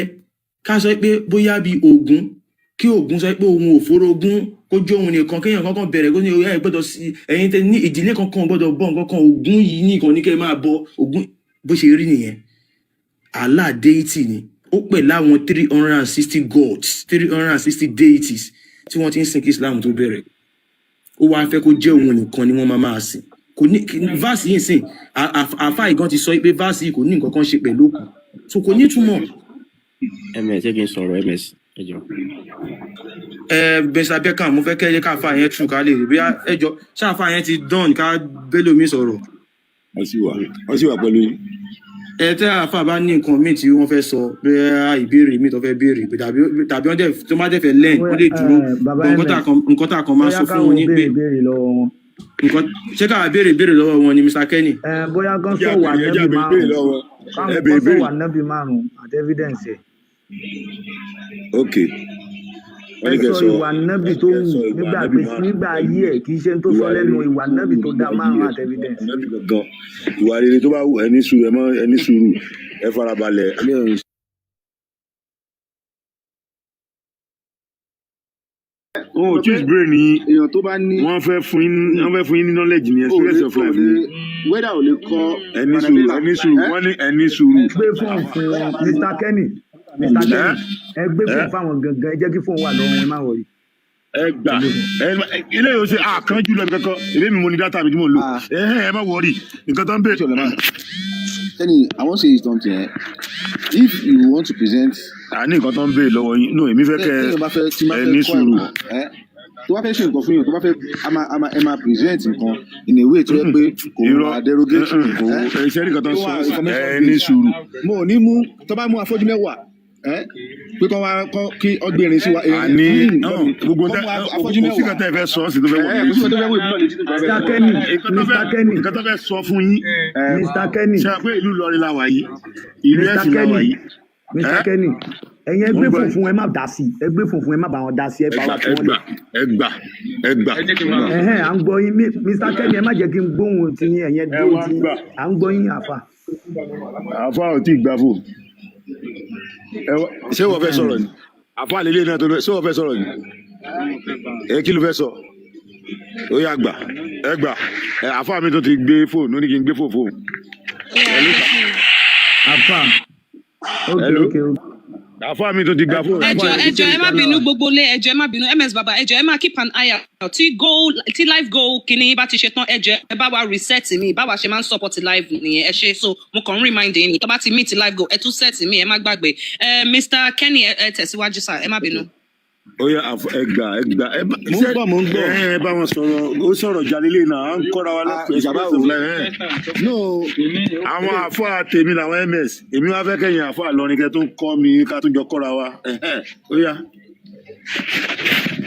ká sọ pé bóyá bíi Ògún, kí Ògún sọ pé òun ò forogún, kó jó òun nìkan, kéèyàn kankan bẹ̀rẹ̀ kó ní ẹ gbọ́dọ̀ sí ẹ̀yin tẹ ní ìdílé kankan ò gbọ́dọ̀ bọ nǹkan kan, Ògún yìí nìkan ní kẹ́ ẹ máa bọ Ògún. Bó ṣe rí nìyẹn. Allah deity ni. Ó pè láwọn 360 gods, 360 deities tí wọ́n ti ń sìn kí Islam tó bẹ̀rẹ̀. Ó wáá fẹ́ kó jẹ́ òun nìkan ni wọ́n máa máa sìn. Kò ní verse yìí sìn. Àáfàá ìgan ti sọ pé verse yìí kò ní nǹkan kan ṣe pẹ̀lú òkú, so kò ní túmọ̀.
Ms, ṣé kí n sọ̀rọ̀? Ms, ẹ jọ.
Ẹ bẹsà Beckham, mo fẹ́ kẹ́ ẹ káfa yẹn tù ká lè rí bí ẹ jọ ṣáfà yẹn ti dán ká bélòmí sọ̀rọ̀.
Wọ́n sì wà pẹ̀lú yín.
Ẹ tẹ́ àáfà bá ní nǹkan míì tí wọ́n fẹ́ sọ, bóyá ìbéèrè míì tó fẹ́ béèrè, tàbí wọ́n dẹ̀ tó má dẹ̀ fẹ́ lẹ́yìn, wọ́n lè dúró.
Bàbá
But nǹkan tá a
ms,
nǹkan tá a kan máa
bóyá
sọ fún
káwọn
wọn ni pé
béèrè béèrè lọ́wọ́ wọn.
Nǹkan ṣé ká béèrè béèrè lọ́wọ́ wọn ni, Mr Kenny?
Ẹ bóyá kán
Ẹ jẹ́
sọ̀wọ́
àbèrè, ẹ jẹ́
ànábì
àbèrè béèrè
márùn-ún
lọ́wọ́ wọn.
káwọn
Ẹ
kán
béèrè béèrè.
sọ̀wọ́ ànábì márùn-ún àti evidence ẹ̀.
Ok, wọ́n
Ẹ
ní kẹ́
sọ
sọ
ìwà ànábì tó
kẹ́
wù
sọ ìwà
nígbà
ànábì
pé
márùn
nígbà ayé ẹ̀, kì í ṣe tó sọ
ìwà
lẹ́nu,
rere
ìwà
tó
ànábì
wù
tó dá
nígbà ayé
márùn-ún
ẹ̀,
àti evidence.
Ànábì gangan, ìwà rere tó bá wù. Ẹ ní sùúrù, ẹ mọ ẹ ní sùúrù, ẹ farabalẹ̀.
Ilé ìròyìn.
Wọn ò
Sọ pé
choose brain yín.
Èèyàn tó bá ní
Wọ́n fẹ́ fún yín ní knowledge ní
o lè
experience of
o
life
lè
ni.
Whether o lè kọ́
Ẹ ní sùúrù,
fundamental
ẹ ní sùúrù.
ẹ
Wọ́n ní ẹ ní sùúrù.
Ẹ gbé fóònù fún wọn, Mr Kenny, Mr
Ẹ
Kenny, ẹ gbé
ẹ
fóònù fáwọn gangan, ẹ jẹ́ kí fóònù wà lọ́wọ́ wọn, ẹ má worry.
Ẹ gbà.
Ẹ gbé fóònù.
Ẹ ilé yóò ṣe àkànjú lọ kankan. Èmi mi mo ní data mi tí mo lò.
Ah.
Ẹ ẹ má worry, nǹkan tó ń bè.
Ṣọlá, Kenny, I wan say something. If you want to present
Àní nǹkan tó ń bè lọ́wọ́ yín no, èmi fẹ́ kẹ́
téèyàn bá fẹ́ tí bá
ẹ
fẹ́
ní
kọ́
sùúrù.
Ẹ̀kọ́ ẹ tó bá fẹ́ ṣe nǹkan fún yàn, tó bá fẹ́ a máa present nǹkan in a way tó yẹ pé kò
Irọ́.
wà derogatory.
Kò
ẹ
ẹ ṣe nǹkan tó ń
tó
sọ.
wà information
Ẹ ní
based.
sùúrù.
Mo ò ní mú tó bá mú afọ́jú mẹ́wàá ẹ pé kọ́ wá kọ́ kí ọgbẹ́rin sí wa
Àní
gbọ́ mi
gbogbo
kọ́
tẹ
mú afọ́jú
kò sí
mẹ́wàá
kan tẹ́ ẹ fẹ́ sọ sí tó fẹ́ wọ̀
ẹ
mí
kò sí
létí.
kan tó fẹ́ wò mí náà létí tó fẹ́
Mr
sọ.
Kenny,
Nǹkan tó
Mr
fẹ́
Kenny,
nǹkan tó fẹ́ sọ fún yín,
ẹ
Mr Kenny,
ṣe pé ìlú Ìlọrin la wà yìí, ìlú
Mr
ẹ̀sìn la wà
Kenny,
yìí.
Mr
Ẹ
Kenny, ẹ̀yin ẹ
mo
gbé
ń gbọ́
fóònù
yín.
fún ẹ, má dá sí i, ẹ gbé fóònù fún ẹ, má bá wọn dá sí i, ẹ
Ẹ
fà
gbà,
wá
ẹ
fún wọn
gbà,
lẹ̀.
ẹ gbà, ẹ gbà.
Ẹ jẹ́ kí n máa
Ẹ̀hẹ́n, à ń gbọ́ yín. Mr Kenny, ẹ má jẹ́ kí n gbóhùn ti yín, ẹ̀yin ẹ
Ẹ
dúró
wá
ti yín.
gbà.
À ń gbọ́ yín, àfà.
Àfa ò tí ì gbà fò. Ẹ wá, ṣé wọ́n fẹ́ sọ̀rọ̀ ni? Àfa lélẹ̀ náà tó lọ, ṣé wọ́n fẹ́ sọ̀rọ̀ ni? Ẹ kí ló fẹ́ sọ? Ó yá, gbà, ẹ gbà. Ẹ àfa mi tó ti gbé fóònù, ó ní kí n gbé fóònù fóònù. Hello sir.
Àfà, ok.
Hello.
Ok.
Àfa mi tó ti gba fóònù.
Ẹ
Àfa
jọ̀ọ́,
yẹn
ẹ
ti
jọ̀ọ́, ẹ má bínú, gbogbo lé, ẹ jọ̀ọ́, ẹ má bínú. Ms baba, ẹ jọ̀ọ́, ẹ má keep an eye out. Tí live goal kìíní bá ti ṣe tán, ẹ jọ̀ọ́, ẹ bá wa reset mi. Báwa ṣe máa ń support live nìyẹn. Ẹ ṣe. So mo kàn ń remind yín ni, tó bá ti meet live goal, ẹ tún set mi, ẹ má gbàgbé. Ẹ Mr Kenny, ẹ tẹ̀síwájú sir, ẹ má bínú.
Ó yá, ẹ gbà, ẹ gbà, ẹ bá
Mo ń gbọ́, mo ń gbọ́.
Ẹ bá wọn sọ̀rọ̀, ó sọ̀rọ̀ jalele náà, à ń kọ́ra wa
Ah,
lẹ́kọ̀ọ́
ìjàmbá
experience
o.
of life. Ẹ̀.
No.
Àwọn àfáà tèmi làwọn ms, èmi wá fẹ́ kẹ́yìn àfáà lọrin kẹ́ tó ń kọ́ mi, ká tó jọ kọ́ra wa. Ẹ̀hẹ́n, ó yá,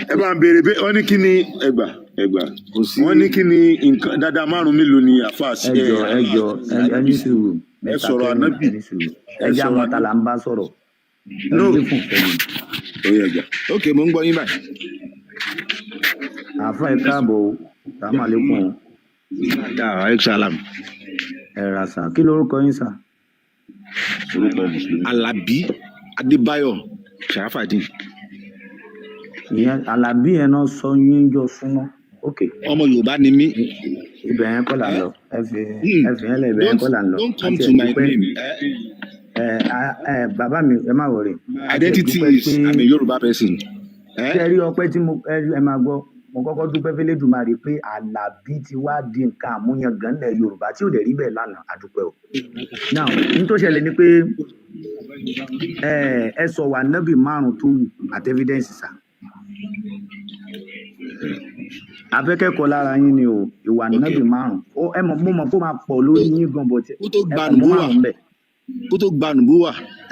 ẹ bá ń béèrè pé wọ́n ní kí ni, ẹ gbà, ẹ gbà.
Kò sí.
Wọ́n ní kí ni nǹkan dáadáa márùn mélòó ni àfáà sí
Ẹ
ẹ
jọ, ẹ jọ, ẹ ní sùúrù.
Ẹ
Mr
sọ̀rọ̀
Kenny,
ànábì.
ẹ ní sùúrù.
Ẹ
Ẹ jẹ́
sọ̀rọ̀
àwọn ta
ànábì.
là ń bá sọ̀rọ̀. Ẹ
No.
gbé fóònù fẹ́ mi.
Ó yá, ẹ gbà.
Ok, mo ń gbọ́ yín báyìí.
Àfà, ẹ káàbọ̀ o, sàmà lẹ́kùn o.
Ah, aleykum salam.
Ẹ ra sà, kí lorúkọ yín sà?
Orúkọ mùsùlùmí.
Alabi Adébáyọ̀ Sharafadin.
Ìyẹn Alábí yẹn náà sọ yín jọ súná, ok.
Ọmọ Yorùbá ni mí.
Ibẹ̀ yẹn kọ́ là ń
Eh?
lọ, ẹ fi yẹn lẹ̀, ibẹ̀ yẹn
Don't
kọ́ là ń lọ.
don't come
Àti
to
ẹ̀
my
dúpẹ́.
name. Eh?
Ẹ bàbá mi, ẹ má worry.
My
Àti ẹ̀
identity
dúpẹ́
is
pé
I'm a Yoruba person. Eh?
ṣe rí ọpẹ́ tí mo ẹ máa gbọ́ mo Mo kọ́kọ́ dúpẹ́ f'Elédùmarè pé Àlàbí ti wá di nǹkan àmúyangàn nílẹ̀ Yorùbá tí ò dẹ̀ rí bẹ́ẹ̀ lánàá. Àdúpẹ́ o. Now, n tó ṣẹlẹ̀ ni pé ẹ sọ wà nábì márùn tó wù àti evidence sà. Afẹ́kẹ́kọ̀ọ́ lára yín ni o, ìwà nábì márùn. Ó ẹ mọ̀, mo mọ̀ kó máa pọ̀ lórí yín gan, but
Kó tó
ẹ
gba
kàn mú
nùbúwà,
márùn bẹ̀.
kó tó gba nùbúwà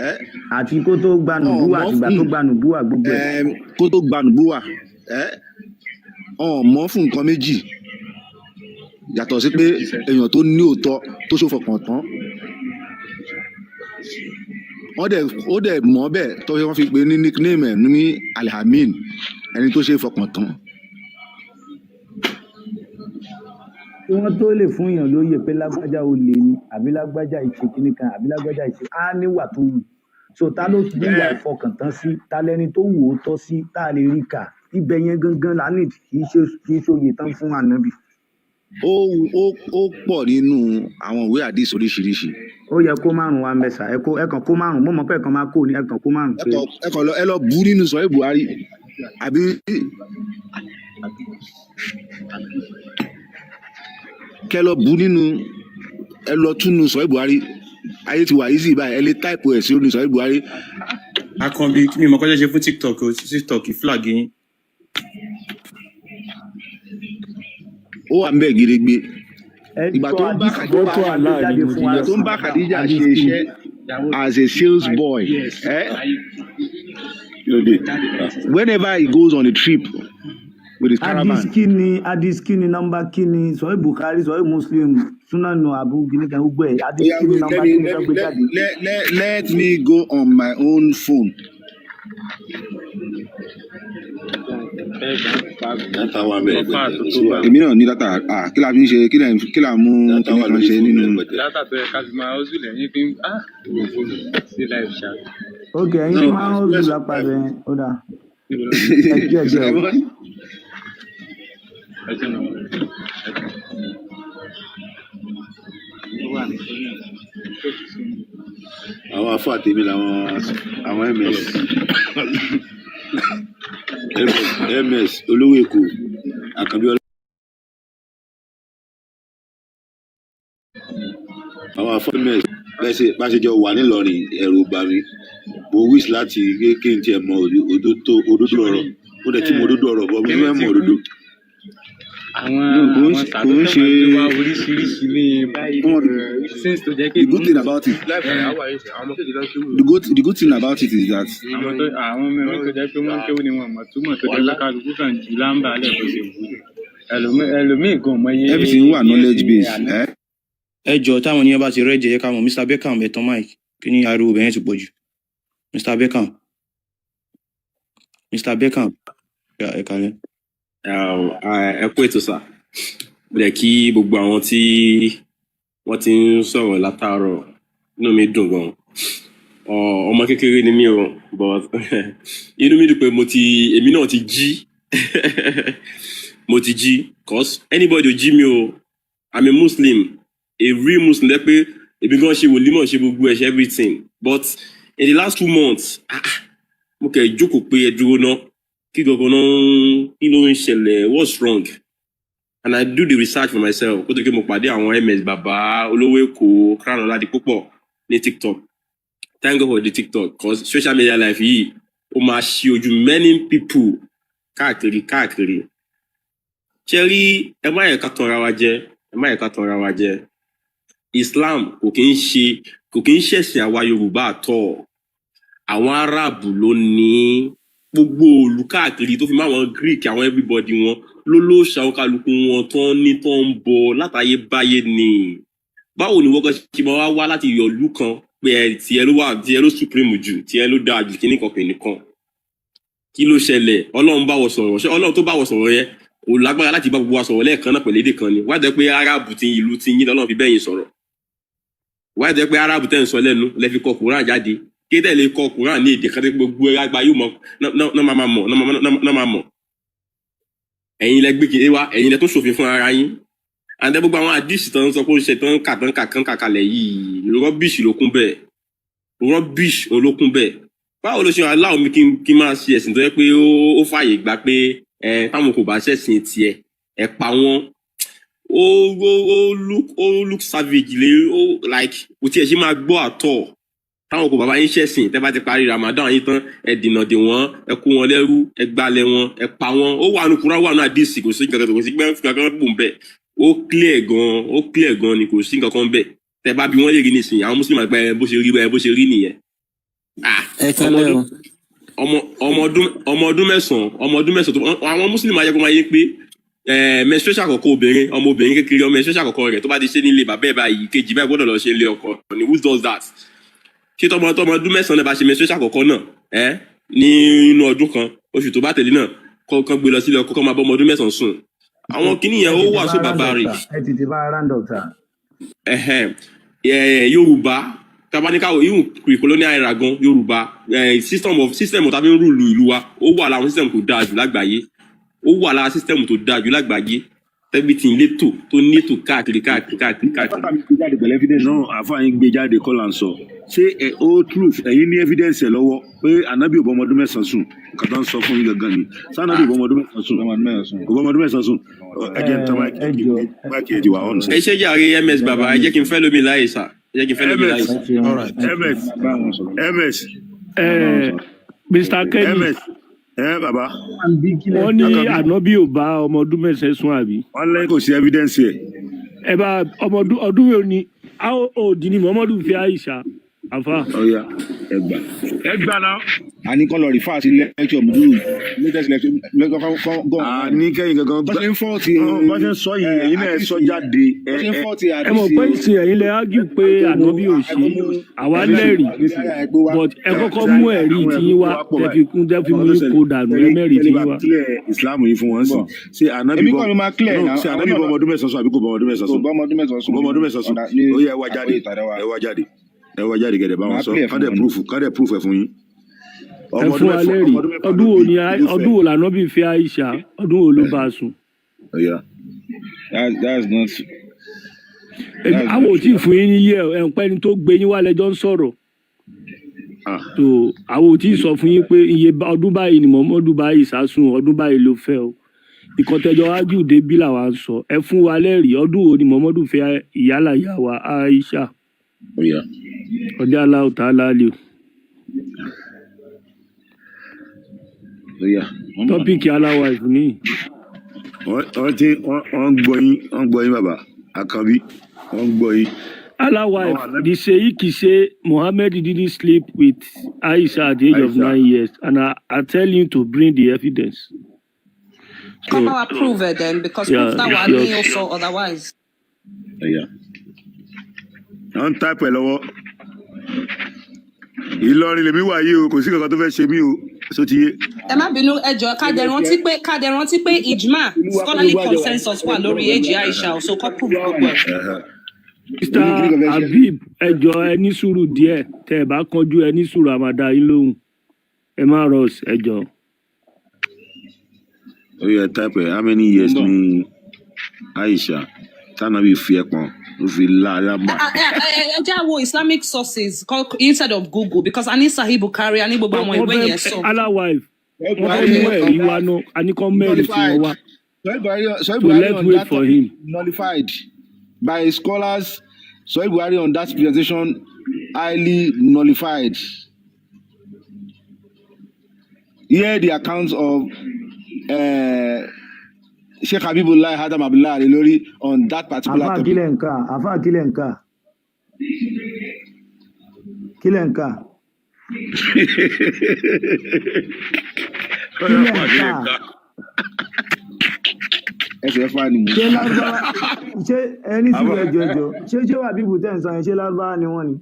ẹ
Àti kó tó gba nùbúwà,
ọmọ
àtìgbà tó gba nùbúwà, gbogbo ẹ̀.
Kó tó gba nùbúwà ẹ ọmọ fún nǹkan méjì yàtọ̀ sí pé èèyàn tó ní òótọ́, tó ṣòfọkàn tán. Wọ́n dẹ̀, ó dẹ̀ mọ̀ bẹ́ẹ̀ tó wọ́n fi pè ní nickname ẹ̀ ní Alhamin, ẹni tó ṣe é fọkàn tán.
Kí wọ́n tó lè fún èèyàn lóye pé lágbájá olè ni, àbí lágbájá ìṣe kinní kan, àbí lágbájá ìṣe, á níwà tó wù. So ta ló wùwà ìfọkàntán sí? Ta lẹni tó wù ó tọ́ sí tá a lè rí kà? Ibẹ̀ yẹn gangan là ní, kì í ṣe oyè tán fún ànábì.
Ó pọ̀ nínú àwọn ìwé àdìs oríṣiríṣi.
Ó yẹ kó márùn wa ń bẹ sà. Ẹ kó, ẹ kàn kó márùn. Mo mọ̀ pé ẹ kàn máa kó ni, ẹ kàn kó márùn
Ẹ
péré.
kàn, ẹ kàn lọ, ẹ lọ bú nínú sọ̀rọ̀ Buhari àbí kẹ lọ bú nínú, ẹ lọ túnú sọ̀rọ̀ Buhari. Ayé ti wà easy báyìí, ẹ lè type ẹ̀ sí orí sọ̀rọ̀ Buhari.
Akànbí, mi mọ̀ kọ́jọ́ ṣe fún TikTok o, TikTok flag yín.
Ó wà ń bẹ̀ gidigbe.
Ẹ
Ìgbà
sọ
tó ń bá
àdìsí tó
Fọ́tò
bá gbé
Allah ni
jáde
mo
fún
ti
wa
ìgbà
yọ.
tó ń bá Khadija ṣe
àdìsí kí ni?
iṣẹ́ as a sales boy,
Kí ló dé?
whenever he goes on a trip with his
Hadith
caravan.
kí ni? Hadith kí ni? Nọ́mbà kí ni? Sọ̀rọ̀ Bukhari, sọ̀rọ̀ Muslim, Sunanu Abu kìíní kan, gbogbo ẹ̀. Hadith
Oya
kí ni?
wait,
Nọ́mbà
let me
kí ni
let
tó
me
gbé
let,
jáde?
let me go on my own phone.
Data wà ń bẹ̀
Ọfà
rẹpẹtẹ,
tó
kò
tó
sí
bá.
wàhálà.
Èmi náà ní data. Ah, kí la fi ń ṣe? Kí la mú
Data
kíní
wà
kan
lórí
ṣe
fóònù
nínú
rẹpẹtẹ.
Dátà tó yẹ ká fi máa ọ́sùn lẹ́yìn fi ń sí live chat.
Ok, ẹ̀yin
No,
tí máa ń hùzù
express
lápá bẹ́ẹ̀, ó dà. Ẹ díẹ̀ díẹ̀ o.
Sulaimon.
Ẹ ti mọ̀.
Àwọn afọ àtẹmí làwọn àwọn ms ms ms olówó Èkó, Àkànbí ọlá, àwọn afọ ms bẹ́ẹ̀ bá ṣe jọ wà nílọrin, ẹ̀rù bà mí. Mo wish láti pé kí n tiẹ̀ mọ òdodo òdodo ọ̀rọ̀. Mo dẹ̀ ti mọ òdodo ọ̀rọ̀ bọ́, mo
Kíní
fẹ́
ti
mọ
kú.
òdodo.
Àwọn
No, kò ń
àwọn
ṣe
sàbẹ̀
kò ń
tó
ṣe
máa gbé wá oríṣiríṣi ní báyìí
wọn.
Since tó jẹ́ pé
The good thing about it, the good thing about it is that
àwọn tó àwọn ọmọ mi tó jẹ́ pé wọ́n kéwú ni wọn mọ̀ túmọ̀, tó jẹ́ pé kálukú kàn ju lámbà lẹ̀ bó ṣe wù ú. Ẹlòmíì gan mọ iye
everything wà knowledge
years
based.
àná.
Eh?
Ẹ jọ, táwọn ènìyàn bá ti rẹ́jẹ, yẹ ká mọ̀. Mr Beckham, ẹ̀tàn mike, kí ni ariwo bẹ̀yẹn ti pọ̀ jù? Mr Beckham, Mr Beckham, ẹ kalẹ̀.
Ẹ kú ètò sà. Mo dẹ̀ kí gbogbo àwọn tí wọ́n ti ń sọ̀rọ̀ látàárọ̀. Inú mi dùn gan. Ọmọ kékeré ni mí o, but inú mi dùn pé mo ti èmi náà ti jí, mo ti jí, cause anybody ò jí mi o. I'm a Muslim, a real Muslim, lẹ́ pé èmi gan ṣe wòlímọ̀, ṣe gbogbo ẹ̀, ṣe everything, but in the last 2 months, mo kẹ̀ jókòó pé ẹ dúró ná, kí gangan náà, kí ló ń ṣẹlẹ̀? What's wrong? And I do the research for myself kó tó kí mo pàdé àwọn ms bàbá olówó Èkó, Crown Ọládipúpọ̀ ní TikTok. Thank God for the TikTok, cause social media life yìí, ó máa ṣí ojú many people káàkiri káàkiri. Ṣe rí, ẹ má yẹ ká tanra wa jẹ, ẹ má yẹ ká tanra wa jẹ. Islam kò kí ń ṣe, kò kí ń ṣẹ̀sìn àwa Yorùbá àtọ̀. Àwọn Arab ló ní gbogbo òòlù káàkiri, tó fi mọ́ àwọn Greek, àwọn everybody wọn ló ló ṣàwọn kálukú wọn tán ní tán ń bọ látayébáyé ni. Báwo ni wọ́n kàn ṣe máa wá wá láti yọ̀lú kan pé ẹ tiẹ̀ ló wà, tiẹ̀ ló supreme jù, tiẹ̀ ló dáa jù, kíní kan kìíní kan? Kí ló ṣẹlẹ̀? Ọlọ́run bá wọ sọ̀rọ̀. Ṣé Ọlọ́run tó bá wọ sọ̀rọ̀ yẹn kò lágbára láti bá gbogbo wa sọ̀rọ̀ lẹ́ẹ̀kan náà pẹ̀lú èdè kan ni? Wáyé tó jẹ́ pé Arab ti ìlú ti yín lọ́lọ́run fi bẹ́yìn sọ̀rọ̀. Wáyé tó jẹ́ pé Arab tẹ́ ń sọ lẹ́nu lẹ́ fi kọ Quran jáde. Kí tẹ́ lè kọ Quran ní èdè kan tó gbogbo àgbà yóò mọ náà máa mọ̀ náà máa mọ̀. Ẹ̀yin lẹ gbé kiri wá, ẹ̀yin lẹ tún ṣòfin fún ara yín. Àǹtẹ gbogbo àwọn àdìsí tó ń sọ pé ó ń ṣe, tó ń kà, tó ń kà, kán kà kalẹ̀ yìí, rubbish ló kún bẹ́ẹ̀, rubbish ló kún bẹ́ẹ̀. Báwo ló ṣe aláwọ̀ mi kí n máa ṣe ẹ̀sìn tó yẹ pé ó fààyè gbà pé Ẹ táwọn kò bá ṣẹ̀sìn tiẹ̀, ẹ pa wọ́n. Ó look savage lé ó, like kò tiẹ̀ ṣe máa gbọ́ àtọ̀. Táwọn kò bá bá yín ṣẹ̀sìn, tẹ́ bá ti parí Ramadan yín tán, ẹ dìnà dè wọ́n, ẹ kó wọn lẹ́rú, ẹ gbalẹ̀ wọn, ẹ pa wọ́n. Ó wà nù Kúránì, wà nù àdìsí. Kò sí nǹkan kan, kò sí nǹkan kan bò ń bẹ̀. Ó clear gan, ó clear gan ni. Kò sí nǹkan kan bẹ̀. Tẹ́ bá bí wọ́n lè rí nísìnyí, àwọn Mùsùlùmí àgbà ẹ, bó ṣe rí bẹ́ẹ̀, bó ṣe rí nìyẹn. Ah,
Ẹ
ọmọ
kálẹ́
ọdún
o.
ọmọ ọdún 9, ọmọ ọdún 9 tó àwọn Mùsùlùmí ayẹ́kọ́ máa yé pé menstruation àkọ́kọ́ obìnrin, ọmọ obìnrin kékeré, ọmọ menstruation àkọ́kọ́ rẹ̀ tó bá ti ṣe nílé bàbá ẹ̀ báyìí, kejì báyìí gbọ́dọ̀ lọ ṣe nílé ọkọ ni. Who does that? Ṣé tọmọ ọdún 9 náà bá ṣe menstruation àkọ́kọ́ náà ẹ ní inú ọdún kan, oṣù tó bá tẹ̀lé náà, kọ́ kán gbé lọ sílé ọkọ, kọ́ máa bọ́ ọmọ ọdún 9 sùn? Àwọn kìíní
Ẹ
yẹn ó
tètè
wà
bá
so
round up
barbaric.
sir, ẹ tètè bá round up sir.
Ẹhẹn. Yorùbá tabanikawo, even pre-colonial era gan, Yorùbá system tàbí rule ìlú wa, ó wà láwọn system tó dáa jù lágbàáyé. Ó wà lára system tó dáa jù lágbàáyé, tẹ́bí létò tó nétò káàkiri káàkiri káàkiri káàkiri.
Bàbá mi gbé jáde pẹ̀lú evidence.
No, àáfàá yín gbé jáde kọ́ là ń sọ. Ṣé ẹ ó proof, ẹ̀yin ní evidence ẹ̀ lọ́wọ́ pé ànábì ò bọ́ ọmọ ọdún 9 sùn? Nǹkan tó ń sọ fún yín gangan ni sànábì ò bọ́ ọmọ ọdún 9 sùn?
Ọmọ ọdún 9 sùn.
Kò bọ́ ọmọ ọdún 9 sùn. Ẹ jẹ́ n tán
Ẹ
mic.
Jọ.
Mic ẹ̀ ti wà on.
Ẹ ṣe jàre, MS baba. Ẹ jẹ́ kí n fẹ́ lómi láàyè sà, ẹ jẹ́ kí n fẹ́ lómi
MS
láàyè.
Ẹ ṣeun.
All right.
Ẹ ṣeun.
MS.
Bá wọn sọ̀rọ̀.
MS.
Ẹ Mr Kenny.
MS, ẹ bàbá.
Wà ń bí kílẹ̀.
Wọ́n ní
Àkànbí.
ànábì ò bá ọmọ ọdún 9 sùn, àbí?
Wọn lẹ́yìn kò sí evidence ẹ̀.
Ẹ bá ọmọ ọdún wo ni, how old ni Muhammadu fi Aisha, àfa?
Ọ̀ya, ẹ gbà, ẹ gbà náà.
A ní kọ́ lọ refer sí lecture mùdúrù, latest lecture kọ́ go
A
online.
ní kẹ́yìn gangan
Bó
gbà.
ṣe ń fọ́ ti
Bó ṣe ń sọ yìí, ẹ̀yin náà ẹ sọ jáde.
Bó
Ẹ
ṣe ń
ẹ
fọ́ ti
Ẹ mọ̀
àdìsí
pé ìsìn ẹ̀yin lẹ argue pé ànábì ò ṣe, àwa
ẹni sùn
lẹ́rìí,
ẹni sùn.
but ẹ kọ́kọ́ mú ẹ̀rí
Àwọn
tí
ẹ̀rí
yín
tó
wá
wá pọ̀
tẹ fi
báyìí
kún tẹ fi
ọmọ
mú
tó
yín
ṣẹlẹ̀
kó dànù. Ẹ
kẹ́lí
mẹ́rìí
kẹ́lí
tí
bá
yín wá.
clear Islam yìí fún wọn sí.
Bọ̀
Ṣé ànábì
èmi
bọ́
kọ́ ló máa clear
no
náà.
ṣé
Àwọn
ànábì
náà
bọ́ ọmọ ọdún 9 sùn àbí kò bọ́ ọmọ ọdún 9
kò
sùn?
bọ́ ọmọ ọdún 9
Kò
sùn
bọ́ ọmọ ọdún 9 sùn.
ọ̀dà ní
Ó yẹ, ẹ wá jáde.
àgbóyè tàdá wa.
Ẹ wá jáde, ẹ wá jáde gẹ̀dẹ̀ bá wọn
Máa
sọ.
clear fún
Kádẹ̀
wọn ni.
proof, kádẹ̀ proof ẹ̀ fún yín.
Ẹ
Ọmọ
fún
ọdún
wa
6,
lẹ́rìí.
ọmọ ọdún 6
Ọdún
ló
wo
bí
ni
ló fẹ́.
ọdún wo lànábì fi Aisha? Ọdún wo ló bá a sùn?
Ọ̀ya.
That's not
Èmi
that's
àwọn
not
ò tí ì fún yín ní yẹ ẹ ń pẹ́ ni tó gbé yín wá lẹ́jọ́ ń sọ̀rọ̀.
Ah.
Tó àwọn ò tí ì sọ fún yín pé iye ọdún báyìí ni Muhammadu bá Aisha sùn, ọdún báyìí ló fẹ́ o. Ìkọ̀tẹ́jọ ágìl débí làwa ń sọ. Ẹ fún wa lẹ́rìí, ọdún wo ni Muhammadu fẹ́ ìyálà ìyá wa Aisha?
Ọ̀ya.
Ọjà aláwọ̀ tá a lálẹ́ o.
Ọ̀ya.
Tọ́pìkì aláwa ìfúnni.
Wọ́n ti wọ́n ń gbọ́ yín, wọ́n ń gbọ́ yín, bàbá Àkànbí, wọ́n ń gbọ́ yín.
Allah
Àwọn
wife,
ànábì
the Sheikh say Muhammad didn't sleep with Aisha at the age of
Aisha.
9 years, and I tell him to bring the evidence.
Come
So
our prove it then, because
yeah,
proof that one
your
also otherwise.
Ọ̀ya. Wọ́n ń táìpù ẹ̀ lọ́wọ́. Ìlọrin lèmi wà yìí o, kò sí kankan tó fẹ́ ṣe mí o, so ti yé.
Ẹ má bínú, ẹ jọ̀ọ́, ká dẹ̀ rántí pé ijma,
Ìlú wa kọ́
scholarly
gbogbo àjọ wà ní.
consensus wà lórí age Aisha o, so kọ́ prove gbogbo ẹ̀.
Ẹ̀hẹ̀.
Mr.
Oní kíní kan fẹ́ ṣe.
Habib, ẹ jọ̀ọ́, ẹ ní sùúrù díẹ̀. Tẹ́ ẹ bá kánjú, ẹ ní sùúrù, àmàdá yín lóhùn. Ẹ má rush, ẹ jọ̀ọ́.
Ó yẹ táìpù ẹ̀, how many
Mo ń
years
bọ̀.
ni Aisha tánàbí fi ẹpọn ló fi lá lámbà?
Ẹ jẹ́ á wo Islamic sources instead of Google, because a ní Sahih Bukhari, a ní gbogbo àwọn
Wọ́n
ìwé
fẹ́
yẹn sọ.
Allah wife,
Sahih
wọ́n fẹ́
Buhari
mú
on
ẹ̀rí wá
that
náà, a ní kán mẹ́rin tí wọ́n
nullified.
wá.
Sahih Buhari, Sahih
So
Buhari
let's
on
wait
that
for
topic
him.
nullified by scholars. Sahih Buhari on that presentation highly nullified. Here the accounts of Sheikh Habibullah Adam Abdullah Alilori on that particular
Àfáà,
topic.
kílẹ̀ ń kà? Àfáà, kílẹ̀ ń kà? Kílẹ̀ ń kà?
Ọ̀yà
Kílẹ̀
fún
ń
àkílẹ̀
kà?
ń ká.
Ẹsẹ̀ fà ni mò ń
Ṣé
kà.
lárúbáwá? Ṣé ẹni
Àbá
sùúrù, ẹjọ ẹjọ, ṣé wà bíbù tẹ̀ ń sọ yẹn, ṣé lárúbáwá ni wọ́n ni?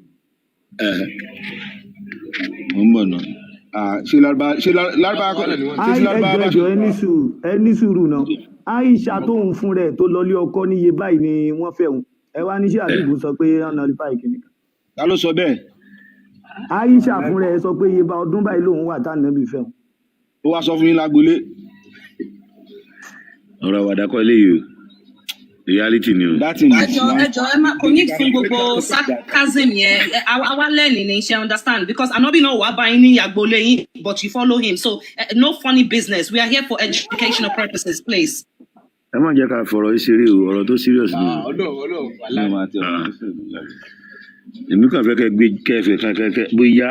Mo ń bọ̀ náà. Ah, ṣé Lárúbá, ṣé Lárúbá kọ́,
Lárúbáwá ni wọ́n.
ṣé tí
Ai,
Lárúbá
ẹjọ
bá
ẹjọ, ẹ ní sùúrù, ẹ ní sùúrù náà. Aisha tóun fún rẹ̀ tó lọlé ọkọ níye báyìí ni wọ́n fẹ́ òun. Ẹ wá ní ṣé àbíbù sọ pé ọ̀nà nullify kìíní kan?
Ta ló sọ bẹ́ẹ̀?
Aisha fún rẹ̀ sọ pé iye bá ọdún báyìí lòun wà tá nàbì fẹ́ òun.
Ó wá sọ fún yín lágbolé.
Ọ̀rọ̀ àwàdà kọ́ eléyìí o. Reality ni o.
That thing is
Ẹjọ
now
ẹjọ, ẹ má kò ní fún gbogbo sarcasm yẹn. Àwa lẹ́nìí ní ṣe understand, because Anobi náà wàá bá yín ní agboolé yín, but you follow him. So no funny business, we are here for educational purposes, please.
Ẹ má jẹ́ ká fọ̀rọ̀ yìí ṣeré o, ọ̀rọ̀ tó serious ni o.
Ah, Ọlọ́run, Ọlọ́run, wàhálà.
No, àti ọ̀rọ̀
Ah, èmi kàn fẹ́ kẹ́ gbé kẹfẹ́ kẹ́kẹ́ bóyá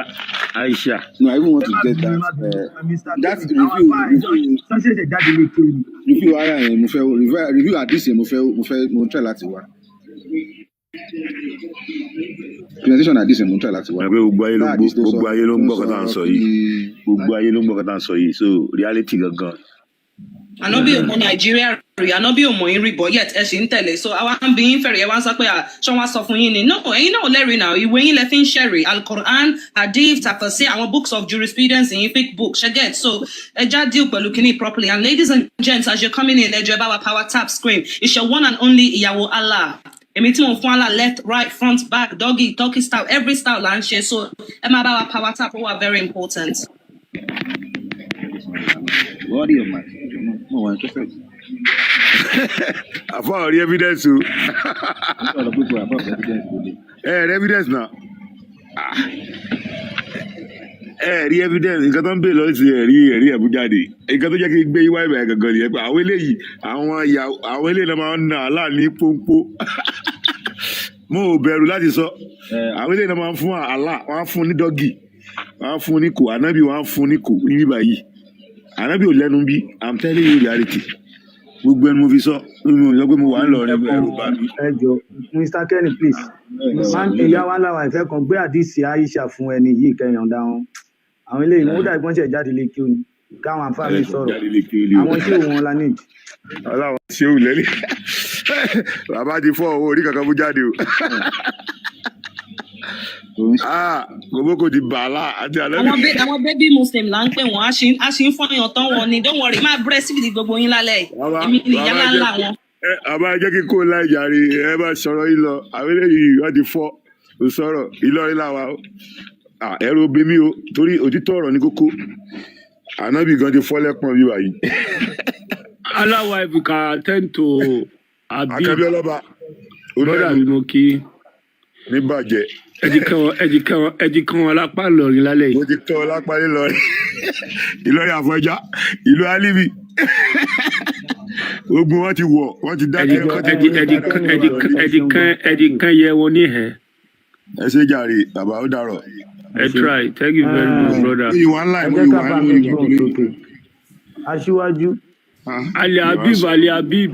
Aisha.
No, I even want
Ẹ
to
má
get
bínú, ẹ
that
má bínú, Mr.
that
Kenny, àwọn
review
àfáà ẹjọ́
review
sọ́ṣẹ̀ṣẹ̀ jáde lè kéwì ni.
Review ara yẹn mo fẹ́ review àdìsí yẹn, mo fẹ́ mo ń try láti wá presentation àdìsí yẹn, mo ń try láti wá
Ẹ pé gbogbo ayé ló
that
ń gbọ́
àdìsí tó sọ
gbogbo ayé ló
tó
ń
ń
gbọ́
sọ
kan tá à ń sọ
kí
yìí, gbogbo ayé ló ń gbọ́ kan tá à ń sọ yìí, so reality gangan.
Ànábì ò mọ Nàìjíríà rí, Ànábì ò mọ yín rí, but yet ẹ ṣì ń tẹ̀lé. So àwa ń bí yín fẹ̀rẹ̀, ẹ wá ń sọ pé ṣé wọ́n á sọ fún yín ni? No, ẹ̀yin náà lẹ́rìí náà, ìwé yín lẹ fi ń ṣẹ̀rí, Alquran, Hadith, tafasir, àwọn books of jurisprudence yín, fake book ṣe get. So ẹ já deal pẹ̀lú kíní properly. And ladies and gents, as you're coming in, ẹ jọ̀ọ́, ẹ bá wa power tap screen. It's your one and only ìyàwó Allah, èmi tí mo fún Allah left, right, front, back, doggy, turkey style, every style là ń ṣe. So ẹ máa bá wa power tap, ó wà very important.
Body of my mo wà interested.
Àfa ò rí evidence o.
Mo sọ̀rọ̀ pé kò àbá evidence ló dé.
Ẹ rí evidence náà. Ẹ rí evidence nǹkan tó ń bèèrè lọ́sí, ẹ rí ẹ̀rí ẹ̀bú jáde. Nǹkan tó jẹ́ kí n gbé yíwá ìbẹ̀rẹ̀ gangan nìyẹn, pé àwọn eléyìí, àwọn ìyá, àwọn eléyìí náà máa ń na Allah ní pọ́npọ́. Mo ò bẹ̀rù láti sọ.
Ẹ
àwọn eléyìí náà máa ń fún Allah, wọ́n á fún ní doggy, wọ́n á fún ní kò ànábì, wọ́n á fún ní kò ní báyìí. Ànábì ò lẹ́nu bí. I'm telling you reality, gbogbo ẹnu mo fi sọ. Mi ò sọ pé mo wà ń lọ rẹ, ẹrù bá mi.
Ẹ jọ, Mr. Kenny, please. Man, ìyá wa láwa ìfẹ́ kan gbé àdìsí Aisha fún ẹni yìí kẹyànda wọn. Àwọn eléyìí wọn ó dàbí wọ́n ṣẹ̀ jáde lé kí o ní káwọn àǹfààní
Ẹlẹ́sìn
sọ̀rọ̀.
Jáde lè kí o lè o.
Àwọn ṣé wọn la need.
Aláwọ̀ ṣé ò lẹ́lẹ̀, bàbá ti fọ́ owó orí kankan mú jáde o. Ah, kòbókò ti bàálà àti ànábì.
Àwọn baby Muslim là ń pè wọn, a ṣì ń fọyàn tán wọn ni. Don't worry, máa breastfeed gbogbo yín lálẹ́ yìí.
Bàbá
Èmi ni ìyá
bàbá
ńlá
jẹ́
wọn.
Ẹ bàbá jẹ́ kí kó láì jàre, ẹ bá sọ̀rọ̀ yìí lọ. Àwọn eléyìí wọ́n ti fọ́, kò sọ̀rọ̀. Ìlọrin làwà o. Ah, ẹ̀rù obì mi o, torí òtítọ́ ọ̀rọ̀ ní kókó. Ànábì gan ti fọ́ lẹ́pọ̀n bí wàyí.
Allah wife can attend to Habib.
Akẹ́bí ọlọ́ba ó
Brother
lẹ́nu
mi, mo kí.
Ní bàjẹ́.
Ẹ ti kàn wọn, ẹ ti kàn wọn, ẹ ti kàn wọn lápá lọrin lálẹ́ yìí.
Mo ti kọ́ ọ lápá nílọrin, Ìlọrin Àfọ̀njá, ìlú Álímì, gbogbo wọn ti wọ̀, wọ́n ti
Ẹ ti
dákẹ́, wọ́n ti
ẹ ti ẹ ti kàn ẹ ti kàn ẹ ti kàn ẹ ti kàn yẹ wọn ní ẹ.
Ẹ ṣe jàre bàbá, ó dàrọ̀.
Ẹ try, thank you very much, brother.
Mo yìí wà ńlá
Ẹ
mo
jẹ́
yìí
ká
wà
bá
lórí
mi
ìgbà
gbóhùn
lórí.
sókè, aṣíwájú.
Ali Habib, Ali Habib.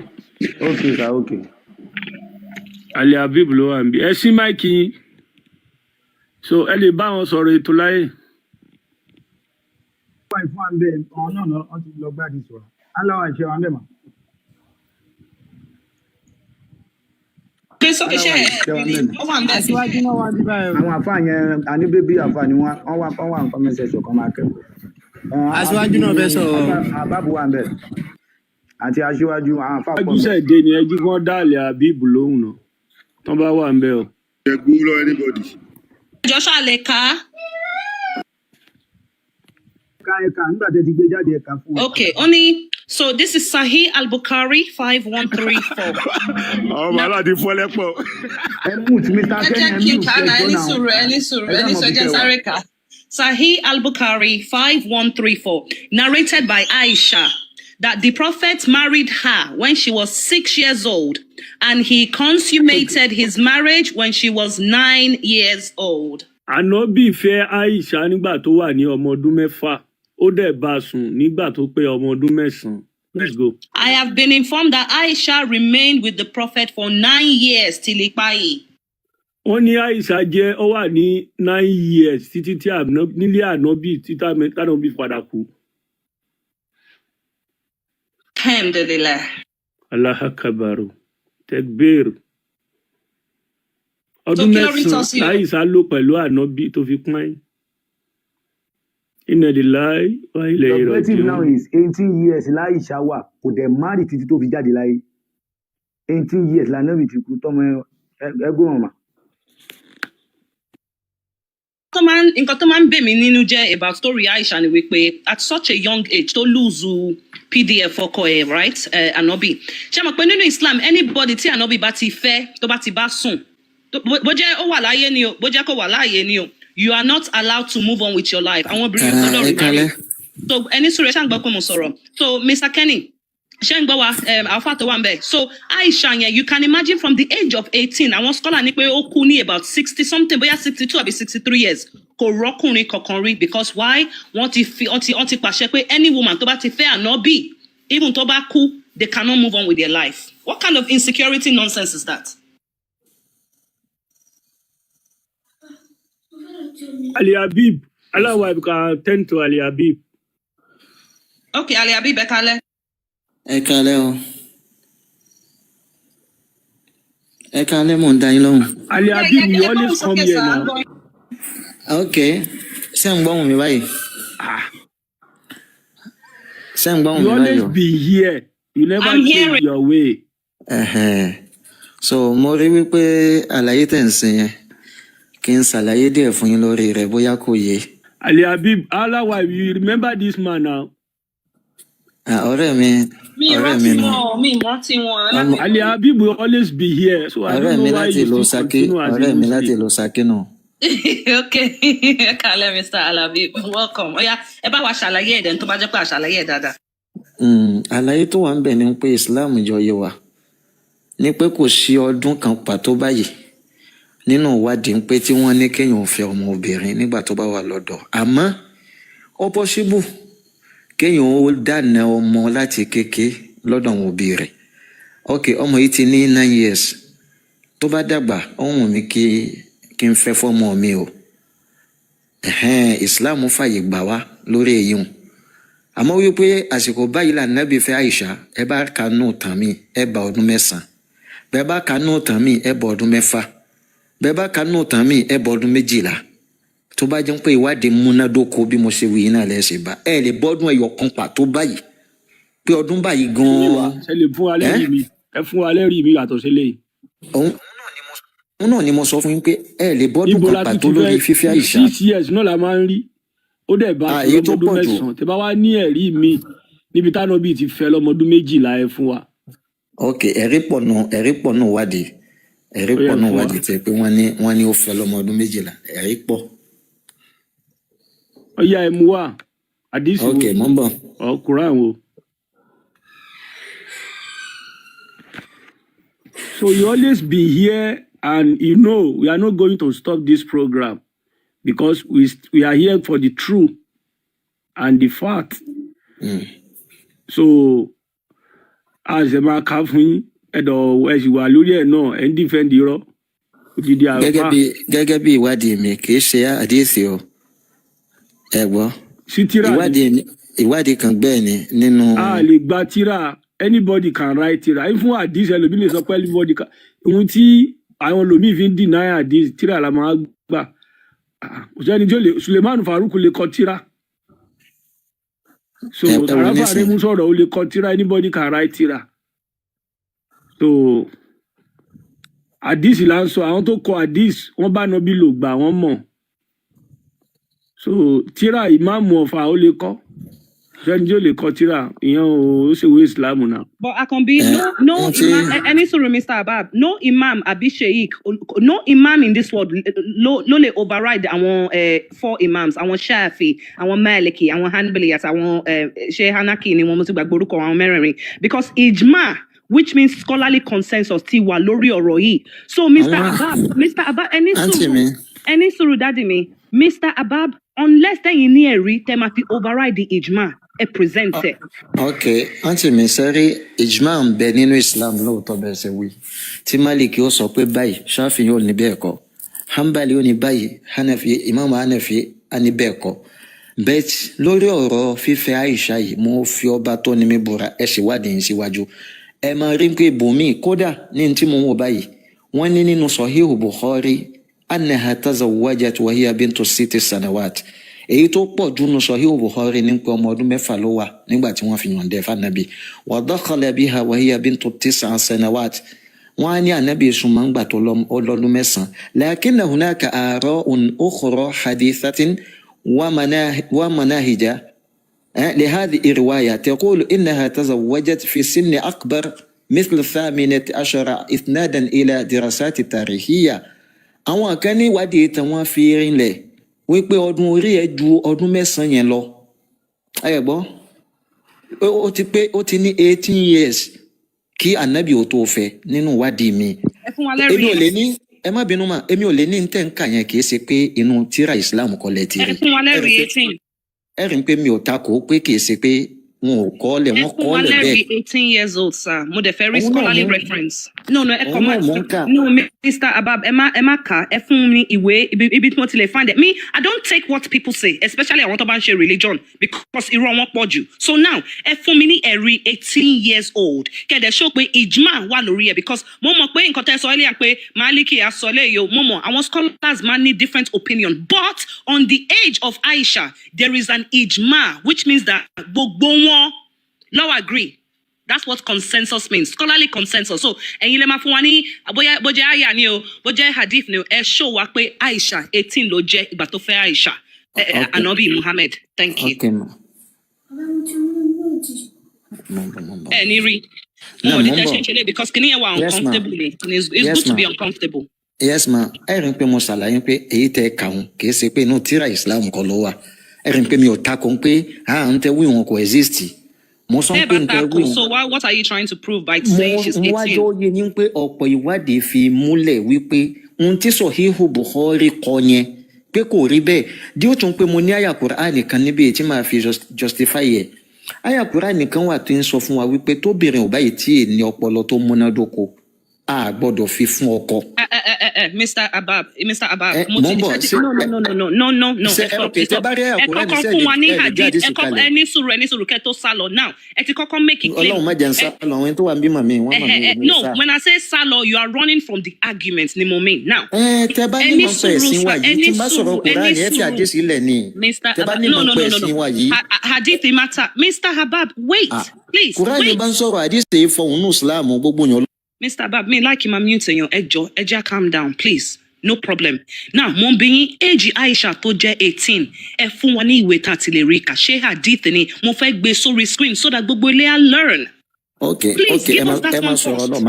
Ok sir, ok.
Ali Habib ló wà níbí. Ẹ sí mic yín, so ẹ lè bá wọn sọ̀rọ̀ ètò láyè.
Wà fún wa bẹ́ẹ̀, àwọn náà wọ́n ti lọ gbádìí sọ̀rọ̀ aláwọ̀ ìṣe wa bẹ́ẹ̀ mà.
Gbé sókè ṣe
Aláwọ̀
ẹ
ìṣe wa
rí
bẹ́ẹ̀ mà.
ó wà ń bẹ̀.
Aṣíwájú náà wà bí báyìí o.
Àwọn àfáà yẹn, àní baby àfáà ni wọ́n, wọ́n wà ní comment section kan máa kẹ́kọ̀ọ́.
Aṣíwájú náà fẹ́ sọ̀rọ̀.
Àbábù wà ń bẹ̀ àti aṣíwájú, àwọn àfáà pọ̀
Aṣíwájú
bẹ̀.
ṣẹ̀dé ni, ẹ jí kí wọ́n dá Ali Habib lóhùn náà tán bá wà ń bẹ̀ o.
Ẹ gbó lọ anybody.
Ẹjọ ṣáà lè kà á.
Ká ẹ̀ka nígbà tẹ́ ti gbé jáde, ẹ̀ka fún wọn.
Okay, only so this is Sahih Al-Bukhari 5134.
Àwọn bàálà ti fọ́ lẹ́pọ̀.
Ẹ mute, Mr.
Ẹ
Kenny,
jẹ́
ẹ
kí n
mute.
kà á
Ẹ
náà,
jọ
ẹni
náà.
sùúrù, ẹni sùúrù,
Ẹ
ẹni
ṣáà mọ̀
sùúrù, ẹ
bí
jẹ́
tẹ́ wà.
sáré kà á. Sahih Al-Bukhari 5134, narrated by Aisha, that the Prophet married her when she was 6 years old, and he consummated his marriage when she was 9 years old.
Ànábì fẹ́ Aisha nígbà tó wà ní ọmọ ọdún 6, ó dẹ̀ bá a sùn nígbà tó pé ọmọ ọdún 9. Let's go.
I have been informed that Aisha remained with the Prophet for 9 years till Ipai.
Wọ́n ní Aisha jẹ́ ó wà ní 9 years títí tí nílé Ànábì títí Ànábì padà kú.
Alhamdulillah.
Allahu Akbar, tekbir.
So
Ọdún
kí ló rí
9
tọ́ sí o?
l'Aisha lò pẹ̀lú Ànábì tó fi pọ́n. Inna lillahi wa
The
ilayhi
objective now
raji'un.
is 18 years l'Aisha wà, kò dẹ̀ marry títí tó fi jáde láyé. 18 years lànàbì ti kú tọmọ ẹgbẹ́ wọn mà.
Tó máa ń nǹkan tó máa ń bè mí nínú jẹ́ about story Aisha ni wípé at such a young age tó lose PDF ọkọ ẹ̀, right, Anobi. Ṣé mọ̀ pé nínú Islam, anybody tí Anobi bá ti fẹ́, tó bá ti bá sùn, bó jẹ́ ó wà láyé ni o, bó jẹ́ kó wà láàyè ni o, you are not allowed to move on with your life. Àwọn obìnrin ò gbọ́dọ̀
Ẹ
remarry.
kálẹ́.
So ẹni sùúrù, ẹ ṣáà ń gbọ́ pé mo sọ̀rọ̀. So Mr. Kenny, ṣé ń gbọ́ wa? Alfa tó wà ń bẹ̀. So Aisha yẹn, you can imagine, from the age of 18, àwọn scholar ní pé ó kú ní about 60 something, bóyá 62 àbí 63 years, kò rọ́kùnrin kankan rí. Because why? Wọ́n ti fi wọ́n ti pàṣẹ pé any woman tó bá ti fẹ́ ànábì, even tó bá kú, they cannot move on with their life. What kind of insecurity nonsense is that?
Ali Habib, Allah can tend to Ali Habib.
Okay, Ali Habib, ẹ kálẹ́.
Ẹ kálẹ́ o. Ẹ kálẹ́, mò ń dá yín lóhùn.
Ali Habib, you
Ẹ gbóhùn
always come
sókè
here
sir, à ń
now.
gbọ́ yín.
Ok, ṣé ń gbọ́hùn mi báyìí?
Ah,
Ṣé ń gbọ́hùn
you
mi báyìí
always
o?
be here. You never
I'm
change
hearing.
your way.
Ẹ̀hẹ̀n. So mo rí wípé àlàyé tẹ̀ ń ṣe yẹn, kí n ṣàlàyé díẹ̀ fún yín lórí rẹ̀ bóyá kò yé.
Ali Habib, Allah, you remember this man now?
Ah, ọ̀rẹ́ mi,
Mi
ọ̀rẹ́
rántí
mi nù.
wọn, mi rántí wọn, ẹ má
Ọmọ
bínú.
Ali Habib will always be here. So I
ọ̀rẹ́
don't
mi
know why
láti
you
ìlú
still
Ṣakí,
continue as a
ọ̀rẹ́ mi láti
Muslim.
ìlú Ṣakí nù.
Okay, ẹ kálẹ́, Mr. Alabi, welcome. Oya, ẹ bá wa ṣàlàyé ẹ̀dẹ̀ tó bá jẹ́ pé a ṣàlàyé ẹ̀ dáadáa.
Àlàyé tó wà ń bẹ̀ ni pé Islam jọ yé wa ní pé kò sí ọdún kan pàtó báyìí nínú ìwádìí ń pé tí wọ́n ní kéèyàn fẹ́ ọmọ obìnrin nígbà tó bá wà lọ́dọ̀, àmọ́ ó possible kéèyàn ó dáná ọmọ láti kéke lọ́dọ̀ àwọn òbí rẹ̀. Ok, ọmọ yìí ti ní 9 years, tó bá dàgbà, ó wù mí kí n fẹ́ fọ́mọ mi o. Ẹ̀hẹ́n, Islam fàyè gbà wá lórí èyí hùn, àmọ́ wípé àsìkò báyìí là nábì fẹ́ Àìṣà, ẹ bá kanú tàn mí, ẹ bá ọdún 9, bẹ́ẹ̀ bá kanú tàn mí, ẹ bá ọdún 6, bẹ́ẹ̀ bá kanú tàn mí, ẹ bá ọdún 12. Tó bá jẹ́ pé ìwádìí múnádóko bí mo ṣe wí yín náà lẹ́sẹ̀ bá ẹ lè bọ́dún ẹyọ kan pàtó báyìí pé ọdún báyìí
Wá,
gan-an.
ṣe lè fún wa
Ẹ́
lẹ́rìí mi? Ẹ fún wa lẹ́rìí mi yàtọ̀ sí eléyìí.
Òun náà ni mo sọ fún yín pé ẹ lè bọ́dún
Ibo
kan
la tún
pàtó
ti
lórí
fẹ́
fífẹ́ Àìṣà.
6 years náà la máa ń rí. Ó dẹ̀ bá sùn
Èyí tó
lọ́mọdún
pọ̀ jù
9. Tẹ bá wá ní ẹ̀rí mi níbi tánàbí ti fẹ́ lọ́mọdún 12, ẹ fún wa.
Ok, ẹ̀rí pọ̀ nù wádìí, ẹ̀rí
Ó yẹ
pọ̀ nù
fún wa.
wádìí tẹ pé wọ́n ní ó fẹ́ lọ́mọ ọdún 12, ẹ̀rí pọ̀.
Ó yá, ẹ mú wá. Àdìsí
Ok,
wo?
mò ń bọ̀.
Ọkùnrin wo? So you always be here and you know we are not going to stop this program because we are here for the truth and the fact. So a ṣe máa kà fún yín, ẹ̀dọ̀ ẹ sì wà lórí ẹ̀ náà, ẹ̀ ń defend irọ́ odidi
Gẹ́gẹ́
àlùfáà.
bí gẹ́gẹ́ bí ìwádìí mi, kì í ṣe àdìsí o, ẹ gbọ́.
Sí tíra ni.
Ìwádìí kan bẹ́ẹ̀ ni nínú.
A lè gba tíra. Anybody can write tíra. Fún àdìsí, ẹlòmíì lè sọ pé anybody can. Ohun tí àwọn ẹlòmíì fi ń deny àdìsí, tíra la máa gbà. Ah, kò sẹ́ni tí ó lè. Suleiman Farouk lè kọ tíra, so
Ẹ wo
Sàràfà
nísìn
Aremu sọ̀rọ̀, ó lè kọ tíra. Anybody can write tíra. So àdìsí là ń sọ. Àwọn tó kọ àdìsí, wọ́n bá nọbí lò gbà, wọ́n mọ̀. So tíra, ìmáàmù Ọ̀fà ó lè kọ. Sẹ́ni tí ó lè kọ tíra, ìyẹn ò ó ṣèwé ìsìlámù náà.
But Akanbi,
ẹ
no
ohun tí
imam, any sorry, Mr. Abab, no imam àbí sheikh, no imam in this world ló lè override àwọn four imams, àwọn Shafi, àwọn Maliki, àwọn Hanbali àti àwọn ṣé Hanaki ni wọn, mo ti gbàgbé orúkọ àwọn mẹ́rẹ̀ẹ̀rin, because ijma, which means scholarly consensus, ti wà lórí ọ̀rọ̀ yìí. So Mr.
Àwọn
Abab, Mr. Abab, ẹni
àǹtí
sùúrù,
mi,
ẹni sùúrù, daddy mi, Mr. Abab, unless tẹ̀yin ní ẹ̀rí tẹ́ máa fi override the ijma, ẹ present ẹ.
Ok, àǹtí mi, sẹ́rí ijma ń bẹ nínú Islam lóòótọ́ bẹ́ẹ̀ ṣe wí, tí Maliki ó sọ pé báyìí, Shafi yóò ní bẹ́ẹ̀ kọ́, Hanbali ó ní báyìí, Hanafi, Imam Hanafi á ní bẹ́ẹ̀ kọ́. Bẹ́ẹ̀ lórí ọ̀rọ̀ fífẹ́ Aisha yìí, mo fi ọba tó ní mi búra, ẹ sì wádìí yín síwájú, ẹ máa rí pé ibòmíì kódà ní tí mo ń wò báyìí, wọ́n ní nínú Sahihu Bukhari annaha tazawwajat wa hiya bintu siti sanawat. Èyí tó pọ̀ jù nínú Sahihu Bukhari ní pé ọmọ ọdún 6 ló wà nígbà tí wọ́n fi yọ̀ǹda fànàbí. Wa dakhala biha wa hiya bintu tis'a sanawat. Wọ́n á ní ànábì súnmọ́ ńgbà tó lọ́dún 9. Lakinna hunaka ara'un ukhra hadithatin wa manahija. لهذه الرواية تقول إنها تزوجت في سن أكبر مثل 18 إسنادا إلى دراسات التاريخية. Àwọn kan ní ìwádìí tí wọ́n fi rinlẹ̀ wípé ọdún orí ẹ̀ ju ọdún 9 yẹn lọ. Ẹ gbọ́, ó ti pé, ó ti ní 18 years kí anabi ò tó fẹ́ nínú ìwádìí mi.
Ẹ fún wa lẹ́rìí
Èmi ò
yẹn.
lè ní, ẹ má bínú mà, èmi ò lè ní tẹ̀ ń kà yẹn, kì í ṣe pé inú tíra Islam kọ́ lẹ ti
Ẹ
rí.
fún wa
Ẹ rí
lẹ́rìí
pé
18.
Ẹ rí pé mi ò takò pé kì í ṣe pé wọn ò kọ́ lẹ̀,
Ẹ
wọ́n
fún
kọ́
wa
lẹ̀ bẹ́ẹ̀.
lẹ́rìí 18 years old, sir. Mo dẹ̀ fẹ́ rí
Òun náà
scholarly
mò ń
reference. No, no, ẹ
Òun
kàn má
náà mò ń kà.
No, Mr. Abab, ẹ má kà á. Ẹ fún mi ìwé ibi tí mo ti lè find it. Me, I don't take what people say, especially àwọn tó bá ń ṣe religion, because irọ́ wọn pọ̀ jù. So now, ẹ fún mi ní ẹ̀rí 18 years old, kẹ̀dẹ̀ ṣó pé ijma wà lórí ẹ̀, because mo mọ̀ pé nǹkan tẹ́ sọ earlier pé Maliki asọ léyìí o, mo mọ̀ àwọn scholars máa ní different opinion, but on the age of Aisha there is an ijma, which means that gbogbo wọn ló agree. That's what consensus means, scholarly consensus. So ẹ̀yin lè máa fún wa ní bóyá bó jẹ́ aya ni o, bó jẹ́ hadith ni o, ẹ show wa pé Aisha 18 ló jẹ́ ìgbà tó fẹ́ Aisha
Ok.
Anabi Muhammad. Thank you.
Ok ma, mo ń bọ̀, mo ń bọ̀.
Ẹ ní rí mo
Náà
mọ̀
mo
ní
ń
tẹ́
bọ̀.
ṣe ń ṣe lé, because kìnìyẹn wà
Yes ma.
uncomfortable ni, and it's
Yes
good to
ma.
be uncomfortable.
Yes ma. Ẹ rí i pé mo ṣàlàyé pé èyí tẹ ẹ kà wọn kì í ṣe pé inú tíra Islam kọ́ ló wà. Ẹ rí i pé mi ò takò pé à ń tẹ wí wọn kò exist. Mo sọ
Tẹ́ ẹ
pé
bá
ń tẹ
takò
wí wọn
so what are you trying to prove by saying
mo
she's
mo wá
18?
jọ yé yín pé ọ̀pọ̀ ìwádìí fi múlẹ̀ wípé ohun tí Sọ̀híhù Bukhari kọ yẹn pé kò rí bẹ́ẹ̀. Dí ó tún pé mo ní àyà Kùránì kan níbi tí màá fi justify ẹ̀. Àyà Kùránì kan wà tó ń sọ fún wa wípé tóbìnrin ò báyìí tí ì ní ọpọlọ tó múnádóko, a gbọ́dọ̀ fi fún ọkọ.
Mr. Abab, Mr. Abab,
Ẹ
mo
mò
ti
ń bọ̀
ṣe ti
ṣé
no, no, no, no, no, no, no, no.
Ṣé
Ẹ
ẹ
stop,
ok, tẹ
stop.
bá rí àyà
Ẹ
Kùránì
kọ́kọ́
ṣé ẹ
fún
lè
wa ní
ẹ lè gbé
hadith, ẹ
àdìsí
kọ́kọ́
kalẹ̀.
ẹ ní sùúrù, ẹ ní sùúrù kẹ́ tó sá lọ. Now, ẹ ti kọ́kọ́ make a claim.
Ọlọ́run má jẹ́ ń
Ẹ
sá lọ, àwọn ẹni tó wà ń bímọ mi, wọ́n mọ̀ mí, èmi ò
No,
sá.
when I say sá lọ, you are running from the argument ni mo mean. Now,
Ẹ tẹ bá
ẹ
ní
ní
mọ̀ pé
sùúrù
ẹ̀sìn wa
sá, ẹ
yìí
ní
tí n bá sọ̀rọ̀
sùúrù, ẹ ní
Kùránì, ẹ fi
sùúrù.
àdìsí lẹ̀ ni.
Mr.
Tẹ bá
Abab,
ní
no,
mọ̀
no,
pé
no, no, no.
ẹ̀sìn wa yìí.
Hadith matter. Mr. Habab, wait,
Ah,
please,
Kùránì
wait.
bá ń sọ̀rọ̀, àdìsí fọhùn nù Ìsìláàmù gbogbo yàn.
Mr. Abab, me like him, mute èèyàn, ẹ jọ̀ọ́, ẹ jẹ́ calm down, please. No problem. Now, mo ń bi yín, age Aisha tó jẹ́ 18, ẹ fún wa ní ìwé tá a ti lè rí kà. Ṣé hadith ni? Mo fẹ́ gbé sórí screen so that gbogbo ilé á learn.
Ok.
Please
Ok,
give
ẹ má
us that
ẹ má
one
sọ̀rọ̀
first.
náà,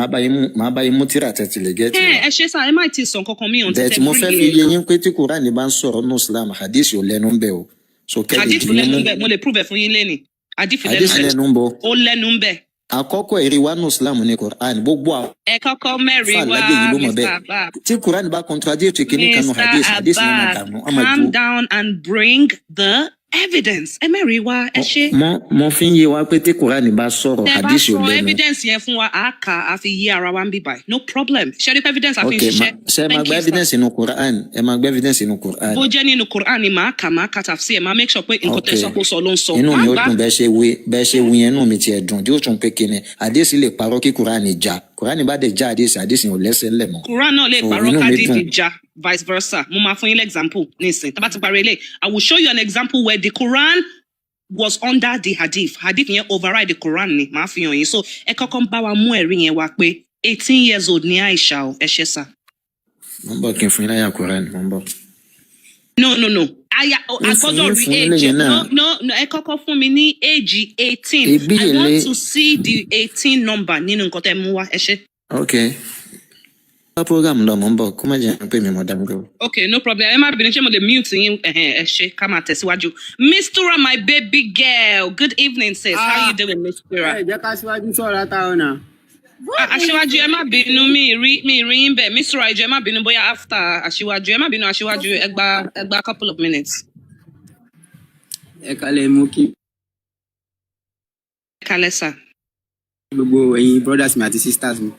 màá bá yín mú tíra tẹ̀tì lè gẹ́tì
Ẹ
wa.
ẹ ṣe sá, ẹ má ti sọ nǹkan kan mí until
Bẹ́ẹ̀ tí
tẹ
mo
bring
fẹ́ fi
it.
yé yín pé tí Kùránì bá ń sọ̀rọ̀ nù Ìsìláàmù, àdìsí ò lẹ́nu ń bẹ̀ o. So kẹ́ lè
Hadith
dì í
lẹ́nu
mú.
ń bẹ̀, mo lè prove ẹ̀ fún yín lénìí. Hadith lẹ́nu
Àdìsí
ń bẹ̀.
lẹ́nu ń bọ̀.
Ó lẹ́nu ń bẹ̀.
Àkọ́kọ́ ẹ̀rí wa nù Ìsìláàmù ni Kùránì, gbogbo
Ẹ kọ́kọ́ mẹ́rin
àfáà
wá,
láyé yìí ló mọ̀
Mr.
bẹ́ẹ̀.
Abab.
Tí Kùránì bá contradict kìíní kan nù
Mr.
hadith, hadith yẹn máa
Abab,
dànù, á máa
calm
jó.
down and bring the evidence. Ẹ mẹ́rin wá, ẹ ṣe.
Mo fi ń yé wa pé tí Kùránì bá sọ̀rọ̀,
Tẹ bá
hadith ò
sọ
lẹ́nu.
evidence yẹn fún wa, à á kà á fi yí ara wa ń bí báyìí. No problem. Ṣé rí pé evidence àfi ń
Ok,
ṣiṣẹ́?
ṣe máa
Thank
gba
you, sir.
evidence inú Quran, ẹ máa gba evidence inú Quran.
Bó jẹ́ nínú Quran ni màá kà, màá kà tafsir ẹ̀, màá make sure pé nǹkan
Ok,
tẹ́ sọ pé ó sọ ló ń sọ.
inú
Màá
mi ó
gbà.
dùn bẹ́ẹ̀ ṣe wí yẹn, inú mi tiẹ̀ dùn tí ó tún pé kíni hadith lè parọ́ kí Quran já. Quran bá dẹ̀ já hadith, hadith yẹn ò lẹ́sẹ̀ ńlẹ̀ mọ́.
Quran náà lè
So
parọ́
inú mi
kádìdì
dùn.
já, vice versa. Mo máa fún yín example nísìn. Tá bá ti parí eléyìí, I will show you an example where the Quran was under the hadith. Hadith yẹn override the Quran ni, màá fi hàn yín. So ẹ kọ́kọ́ ń bá wa mú ẹ̀rí yẹn wá pé 18 years old ní Aisha o. Ẹ ṣé sá.
Mo ń bọ̀ kí n fún yín láyà Quran, mo ń bọ̀.
No, no, no. Aya, a
Ń fún
gbọ́dọ̀
yín
rí
fún yín
age.
lẹ́yìn
No,
náà.
no, no. Ẹ kọ́kọ́ fún mi ní age 18. I
Ìbíyèlé.
want to see the 18 number nínú nǹkan tẹ́ mú wá. Ẹ ṣé.
Ok. Bá program lọ, mo ń bọ̀, kó má jẹ́ pé mi mọ̀ dáńgọ́.
Okay, no problem. Ẹ má bínú, ṣé mo lè mute yín? Ẹ̀hẹ̀n, ẹ ṣé, ká máa tẹ̀síwájú. Mistura, my baby girl. Good evening, sis. How you
Ah,
doing, Mistura?
Ẹ jẹ́ ká síwájú sọ̀rọ̀ látàwọn náà.
Ah, Aṣíwájú, ẹ má bínú, mi rí yín bẹ̀. Mistura, ẹ jọ̀ọ́, ẹ má bínú bóyá after Aṣíwájú. Ẹ má bínú, Aṣíwájú, ẹ gba couple of minutes.
Ẹ kalẹ̀, mú kí
Ẹ kálẹ́ sà.
gbogbo ẹ̀yin brothers mi àti sisters mi.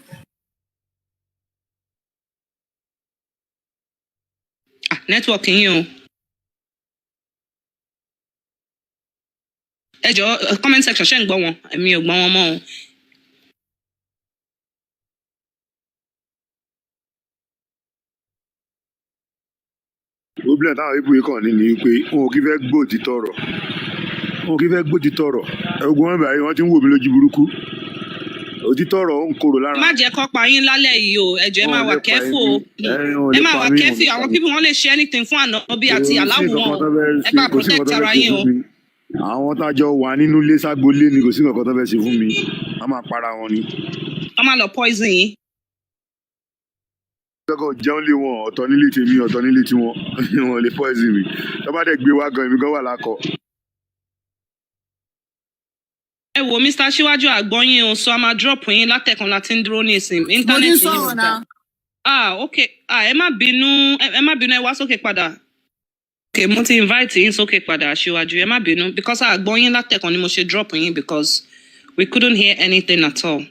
Ah, network yín o. Ẹ jọ̀ọ́, comment section, ṣé ń gbọ́ wọn? Èmi ò gbọ́ wọn mọ́ o.
Problem táwọn people yìí kàn ní ni pé wọn ò kí fẹ́ gbòdì tọrọ, wọn ò kí fẹ́ gbòdì tọrọ. Ẹgbọn wọn báyìí, wọn ti ń wò mí lójú burúkú. Òtítọ́ ọ̀rọ̀ ó ń korò lára.
Má jẹ́ kó pa yín lálẹ́ yìí o. Ẹ jọ̀ọ́, ẹ
Wọn
máa
ò
wà
lè pa
careful
yín
o.
ẹ̀yin ò
Ẹ
lè
máa
pa
wà
mí, wọn ò
careful.
lè pa
Àwọn
mí.
people, wọ́n lè ṣe anything fún ànábì
Kò
àti
sí
aláwọ̀
nǹkan
wọn
kan
o.
tó fẹ́
Ẹ
ṣe,
bá
kò sí nǹkan
protect
tó
ara
fẹ́ ṣe
yín o.
fún mi. Àwọn tájọ wà nínú ilé ságbolé ni, kò sí nǹkan tó fẹ́ ṣe fún mi, wọ́n máa para wọn ni.
Wọ́n máa lọ poison yín.
Kọ́kọ́ jẹun lé wọn, ọ̀tọ̀ nílé tèmi, ọ̀tọ̀ nílé tiwọn. Wọn lè poison mi. Tó bá dẹ̀ gbé wá gan, èmi gan wà lákọ.
Ẹ wo, Mr Aṣíwájú, àgbọ̀yìn o, so a máa drop yín látẹ̀kan láti ń dúró ní ìsìn.
Mo ti ń
Internet yín
sọ̀rọ̀
ò
náà.
dáa. Ah, ok. Ah, ẹ má bínú, ẹ má bínú, ẹ wá sókè padà. Ok, mo ti invite yín sókè padà, Aṣíwájú, ẹ má bínú, because àgbọ̀yìn látẹ̀kan ni mo ṣe drop yín, because we couldn't hear anything at all.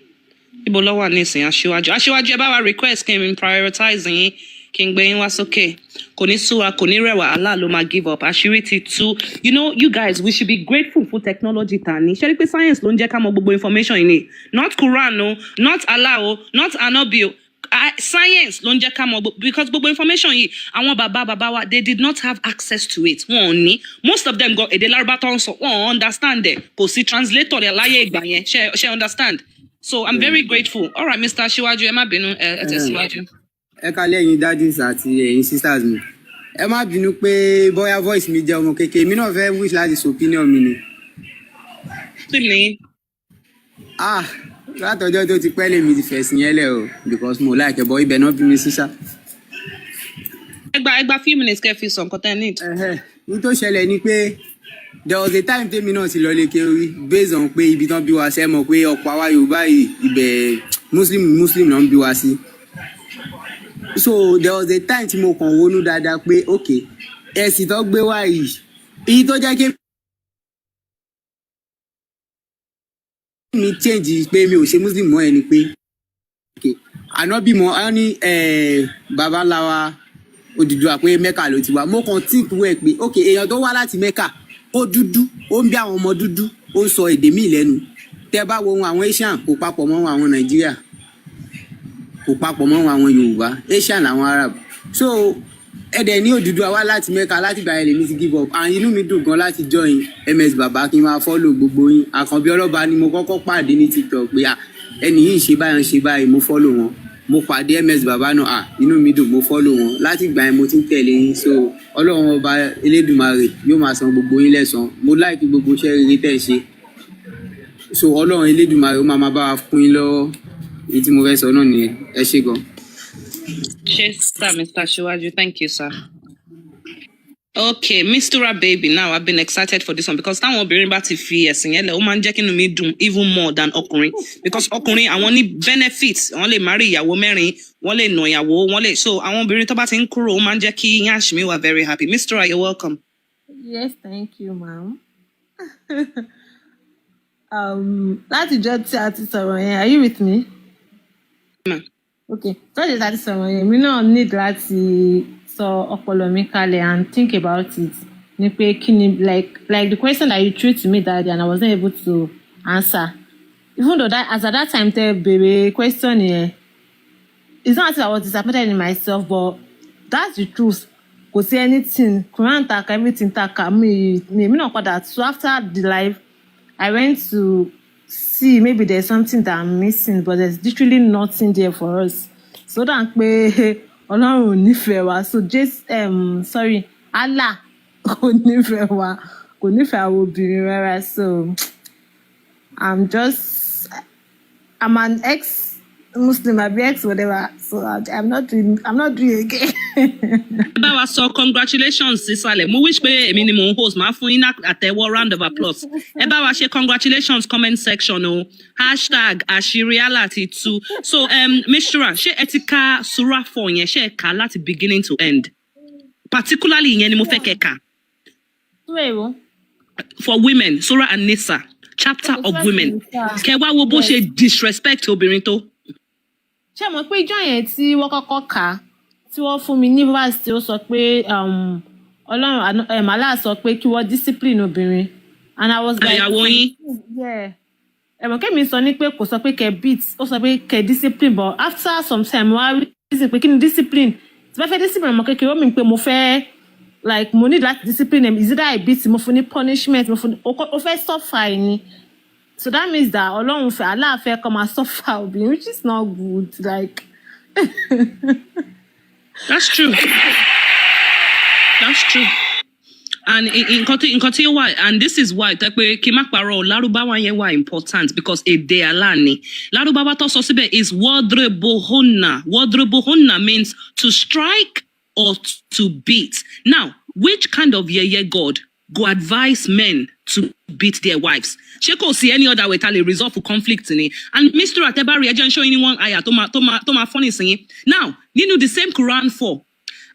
Ibo ló wà ní ìsìn, Aṣíwájú? Aṣíwájú, ẹ bá wa request kí n prioritize yín, kí n gbé yín wá sókè. Kò ní sú wa, kò ní rẹwà, Allah ló máa give up. Àṣírí ti tú. You know, you guys, we should be grateful for technology ta ní. Ṣé rí pé science ló ń jẹ́ ká mọ gbogbo information yìí ni? Not Quran o, not Allah o, not Anobi o. Science ló ń jẹ́ ká mọ because gbogbo information yìí, àwọn bàbá bàbá wa, they did not have access to it. Wọn ò ní. Most of them gan, èdè Lárúbá tó ń sọ, wọn ò understand ẹ̀. Kò sí translator rẹ̀ láyé ìgbà yẹn. Ṣe understand? So I'm very grateful. All right, Mr. Aṣíwájú, ẹ má bínú, ẹ tẹ̀síwájú.
Ẹ kálẹ̀, ẹ̀yin daddies àti ẹ̀yin sisters mi. Ẹ má bínú pé bóyá voice mi jẹ́ ọmọ kékeré, èmi náà fẹ́ wish láti sọ opinion mi ni.
Sí mi.
Ah, látọjọ́ tó ti pẹ́ lèmi ti fẹ̀sìn yẹn lẹ̀ o, because mo like ẹ̀ bọ́ ibẹ̀ náà bí mi sí ṣá.
Ẹ gba few minutes kẹ́ fi sọ nǹkan tẹ́ ẹ need.
Ẹhẹ́, ní tó ṣẹlẹ̀ ni pé there was a time tèmi náà ti lọ lé kéwì, based on pé ibi tán bí wa ṣe mọ̀ pé ọ̀pọ̀ àwa Yorùbá yìí, ibẹ̀ Muslim Muslim náà ń bí wa sí. So there was a time tí mo kàn ronú dáadáa pé ok, ẹ̀sìn tó gbé wá yìí, èyí tó jẹ́ kí mi change pé mi ò ṣe Muslim mọ́ ẹ ni pé ok, ànábì mọ́ ọ ní baba ńlá wa Odùduwà pé Mẹ́kà ló ti wá. Mo kàn think wẹ̀ pé ok, èèyàn tó wá láti Mẹ́kà, ó dúdú, ó ń bí àwọn ọmọ dúdú, ó ń sọ èdè míì lẹ́nu. Tẹ́ bá wo ohun àwọn Asian, kò papọ̀ mọ́ àwọn Nàìjíríà, kò papọ̀ mọ́ àwọn Yorùbá. Asian làwọn Arab. So ẹ̀dẹ̀ ní Odùduwà wá láti Mẹ́kà. Láti gbà yẹn lèmi ti give up, and inú mi dùn gan láti join MS Baba, kí n máa follow gbogbo yín. Àkànbí Ọlọ́ba ni mo kọ́kọ́ pàdé ní TikTok pé à, ẹni yìí ń ṣe báyìí, ń ṣe báyìí, mo follow wọn. Mo pàdé MS Baba náà, à, inú mi dùn, mo follow wọn. Láti gbà yẹn mo ti ń tẹ̀lé yín. So Ọlọ́run Ọba Elédùmarè yóò máa san gbogbo yín lẹ́san. Mo like gbogbo iṣẹ́ rere tẹ̀ ṣe. So Ọlọ́run Elédùmarè ó máa bá wa kún yín lọ́wọ́. Èyí tí mo fẹ́ sọ náà nìyẹn. Ẹ ṣé gan.
Ṣé sir, Mr. Aṣíwájú, thank you, sir. Okay, Mistura baby, now I've been excited for this one, because táwọn obìnrin bá ti fi ẹ̀sìn yẹn lẹ̀, ó máa ń jẹ́ kí inú mi dùn even more than ọkùnrin, because ọkùnrin, àwọn ní benefits, wọ́n lè marry ìyàwó mẹ́rin, wọ́n lè nà ìyàwó, wọ́n lè. So àwọn obìnrin tó bá ti ń kúrò, ó máa ń jẹ́ kí yansh mi wà very happy. Mistura, you're welcome.
Yes, thank you, ma'am. Látijọ́ tí a ti sọ̀rọ̀ yẹn, are you with me?
Ma.
Okay, tọ́jú tí a ti sọ̀rọ̀ yẹn, èmi náà need láti sọ ọpọlọ mi kalẹ̀ and think about it. Ní pé kí ni like the question that you threw to me that day and I wasn't able to answer. Even though that as at that time tẹ béèrè question yẹn, it's not as if I was disappointed in myself, but that's the truth. Kò sí anything, Quran taka, everything taka, mi èmi náà padà. So after the live, I went to see maybe there's something that I'm missing, but there's literally nothing there for us. So dà ń pé Ọlọ́run ò nífẹ̀ẹ́ wa. So just sorry, Allah kò nífẹ̀ẹ́ wa, kò nífẹ̀ẹ́ àwọn obìnrin rárá. So I'm an ex-Muslim, àbí ex whatever. So I'm not doing again.
Ẹ bá wa sọ congratulations sísàlẹ̀. Mo wish pé èmi ni mò ń host, máa fún yín ní àtẹ́wọ́, round of applause. Ẹ bá wa ṣe congratulations comment section o, #ÀṣíríAllah ti tú. So Mistura, ṣé ẹ ti ka surah 4 yẹn? Ṣé ẹ kà á láti beginning to end? Particularly ìyẹn ni mo fẹ́ kẹ́ kà.
Surah èwo?
For women, Surah An-Nisa, chapter
Okay,
of
Surah
women.
An-Nisa.
Kẹ wá wo bó ṣe disrespect obìnrin tó.
Ṣé mo pé ijọ́ yẹn tí wọ́n kọ́kọ́ kà á, tí wọ́n fún mi ní verse tí ó sọ pé Ọlọ́run Allah sọ pé kí wọ́n discipline obìnrin, and I was like,
Ìyàwó yín.
Yeah, ẹ̀mọ̀ kẹ́mi sọ ní pé kò sọ pé kẹ́ beat, ó sọ pé kẹ́ discipline, but after some time, wọ́n á reason pé kí ni discipline? Tí wọ́n fẹ́ discipline ọmọ kékeré, ó mì pé mo fẹ́ like mo need láti discipline them. Is either I beat, mo fún ní punishment, mo fún ní ó fẹ́ suffer ẹ̀ ni. So that means that Ọlọ́run fẹ́, Allah fẹ́ kọ́ máa suffer obìnrin, which is not good, like.
That's true. That's true. And nǹkan tí ó wà, and this is why tẹ́ pé kí n má parọ́ o, Lárúbáwá yẹn wà important because èdè Allah ni. Lárúbáwá tó sọ síbẹ̀ is wadribuhunna. Wadribuhunna means to strike or to beat. Now, which kind of yeye God go advise men to beat their wives? Ṣé kò sí any other way ta lè resolve conflict ni? And Mr. Atebari, ẹ jẹ́ n show yín ní one aya tó máa funny sí yín. Now, nínú the same Quran 4,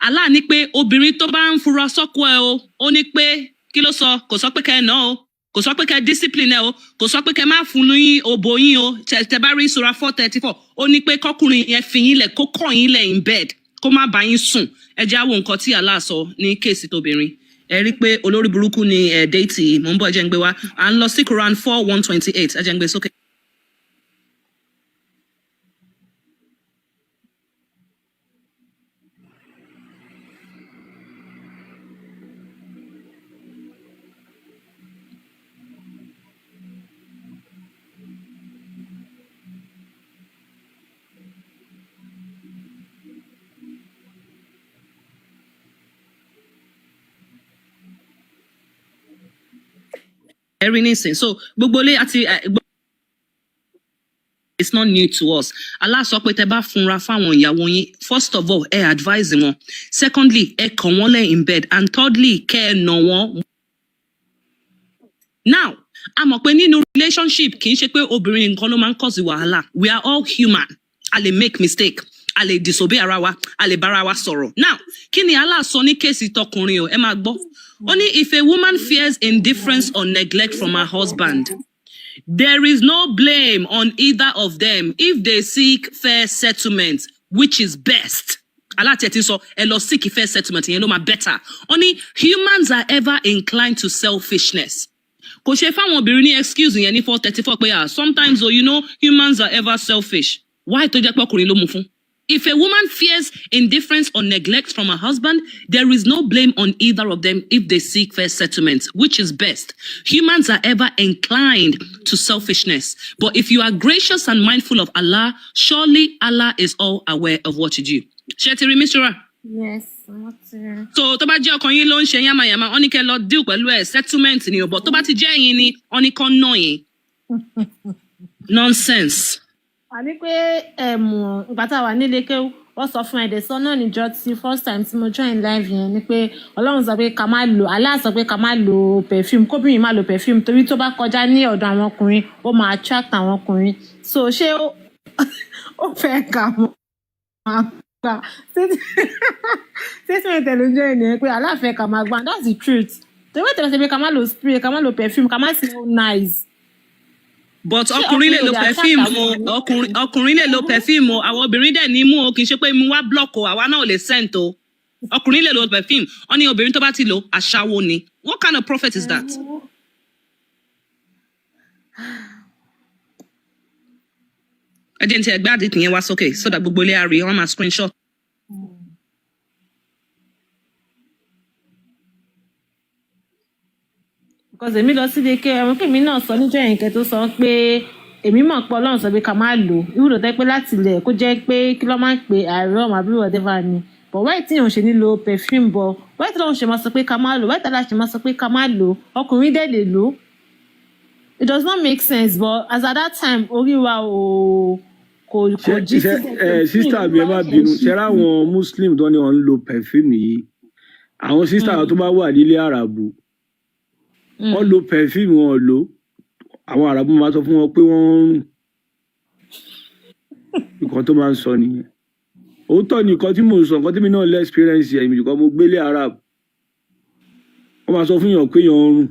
Allah ní pé obìnrin tó bá ń fura sọ́kọ ẹ o, ó ní pé kí ló sọ? Kò sọ pé kẹ́ ẹ nà o, kò sọ pé kẹ́ ẹ discipline ẹ o, kò sọ pé kẹ́ ẹ má fún ní òbò yín o. Tẹ bá rí Sura 4:34, ó ní pé kọkùnrin yẹn fi yín lẹ̀, kó kọ̀ yín lẹ̀ in bed, kó má bá yín sùn. Ẹ jẹ́ á wo nǹkan tí Allah sọ ní case tóbìnrin. Ẹ rí i pé olórí burúkú ni ẹ déètì. Mò ń bọ̀, ẹ jẹ́ ń gbé wá. À ń lọ sí Quran 4:128. Ẹ jẹ́ ń gbé sókè. Ẹ rí nísìn, so gbogbo ilé àti it's not new to us. Allah sọ pé tẹ bá funra fáwọn ìyàwó yín, first of all, ẹ advise wọn, secondly, ẹ kàn wọ́n lẹ̀ in bed, and thirdly, kẹ́ ẹ nà wọ́n. Now, a mọ̀ pé nínú relationship, kì í ṣe pé obìnrin nǹkan ló máa ń cause wàhálà. We are all human. A lè make mistake, a lè disobey ara wa, a lè bára wa sọ̀rọ̀. Now, kí ni Allah sọ ní case tọkùnrin o? Ẹ máa gbọ́. Ó ní if a woman fears indifference or neglect from her husband, there is no blame on either of them if they seek fair settlement, which is best. Aláàtí ẹ ti sọ, ẹ lọ seek fair settlement, ìyẹn ló máa better. Ó ní humans are ever inclined to selfishness. Kò ṣe fáwọn obìnrin ní excuse yẹn ní 4:34 pé, ah, sometimes oh, humans are ever selfish. Why tó jẹ́ pé ọkùnrin ló mú fún? If a woman fears indifference or neglect from her husband, there is no blame on either of them if they seek fair settlement, which is best. Humans are ever inclined to selfishness. But if you are gracious and mindful of Allah, surely Allah is all aware of what you do. Ṣé ti rí, Mistura?
Yes, mo ti rí.
So tó bá jẹ́ ọkàn yín ló ń ṣe yánmayànmá, wọ́n ní kẹ́ lọ deal pẹ̀lú ẹ̀, settlement ni o. But tó bá ti jẹ́ ẹ̀yin ni, wọ́n ní kán nà yín. Nonsense.
Àní pé ìgbà tá a wà nílé kéwú, wọ́n sọ fún ẹ̀dẹ̀ sọ náà níjọ́ tí first time tí mo join live yẹn ni pé Ọlọ́run sọ pé ká má lo, Allah sọ pé ká má lo perfume, kóbìnrin má lo perfume, torí tó bá kọjá ní ọ̀dọ̀ àwọn ọkùnrin, ó máa attract àwọn ọkùnrin. So ṣé ó fẹ́ ká máa gbà statement ẹ̀ ló jẹ́ ènìyàn pé Allah fẹ́ ká máa gbà? That's the truth, torí wọ́n tẹ̀lé sọ pé ká má lo spray, ká má lo perfume, ká má smell nice.
But
Ṣé
ọkùnrin lè
ọkùnrin
lo
ò lè attract
perfume
àwọn
o.
obìnrin?
Ọkùnrin lè lo perfume o. Àwọn obìnrin dẹ̀ ní mú o. Kì í ṣe pé mú wá block o, àwa náà ò lè scent o. Ọkùnrin lè lo perfume. Wọ́n ní obìnrin tó bá ti lò, aṣáwo ni. What kind of prophet is that? Ẹ jẹ́ ní ti ẹgbẹ́ àdìtì yẹn wá sókè so that gbogbo ilé á rí, wọ́n máa screenshot.
Because èmi lọ síbi ké ẹ̀wọ̀n kí èmi náà sọ níjọ́ yẹn kẹ́ tó sọ pé èmi mọ̀ pé Ọlọ́run sọ pé ká má lò ìwúlò tẹ́ pé láti ilẹ̀ kó jẹ́ pé kí ló máa ń pè àìrọ́m àbí whatever ni. But why tí èèyàn ṣe ní lo perfume bọ̀? Why tí Ọlọ́run ṣe máa sọ pé ká má lò? Why tí Allah ṣe máa sọ pé ká má lò? Ọkùnrin dẹ̀ lè lò. It does not make sense, but as at that time, orí wa ò kò
Ṣe
jí
ṣe
síbẹ̀.
Ẹ sister mi, ẹ má bínú. Ṣe ráwọn Muslim tó ní wọn ń lo perfume yìí, àwọn sister tó bá wà nílé Àràbù, wọn lo perfume, wọn lò, àwọn Àràbù máa sọ fún wọn pé wọn ń rùn. Nǹkan tó máa ń sọ nìyẹn. Òótọ́ ni nǹkan tí mò ń sọ, nǹkan tí mi náà lé experience yẹn nìkan. Mo gbélé Arab, wọ́n máa sọ fún yàn pé yàn ń rùn.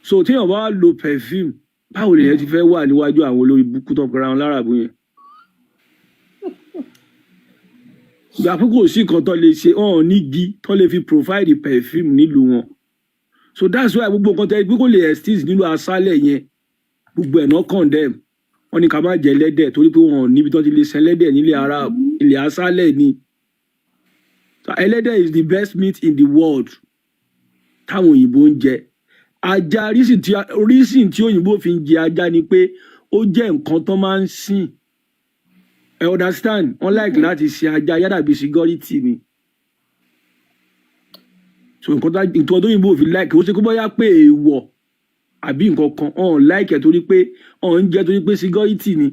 So téèyàn bá wá lo perfume, báwo lèyàn ti fẹ́ wà níwájú àwọn olórí búkú tó ń pera wọn láràbù yẹn? Ìgbà pé kò sí nǹkan tó lè ṣe, wọn ò ní igi tó lè fi provide perfume nílùú wọn. So that's why gbogbo nǹkan tẹ́ pé kò lè exist nílùú aṣálẹ̀ yẹn, gbogbo ẹ̀ náà condemn. Wọ́n ní ká má jẹ ẹlẹ́dẹ̀ torí pé wọn ò níbi tó ti lè sin ẹlẹ́dẹ̀ nílẹ̀ Arab, ilẹ̀ aṣálẹ̀ ni. So, ẹlẹ́dẹ̀ is the best meat in the world táwọn òyìnbó ń jẹ. Ajá, reason tí òyìnbó fi ń jẹ ajá ni pé ó jẹ́ nǹkan tó máa ń sìn. Ẹ understand? Wọ́n like láti sin ajá yádà bíi security ni. So nǹkan tó yìnbó fi like, ó ṣe kó bóyá pé èèwọ̀ àbí nǹkan kan ọ̀n like ẹ̀ torí pé ọ̀n ń jẹ́ torí pé security ni.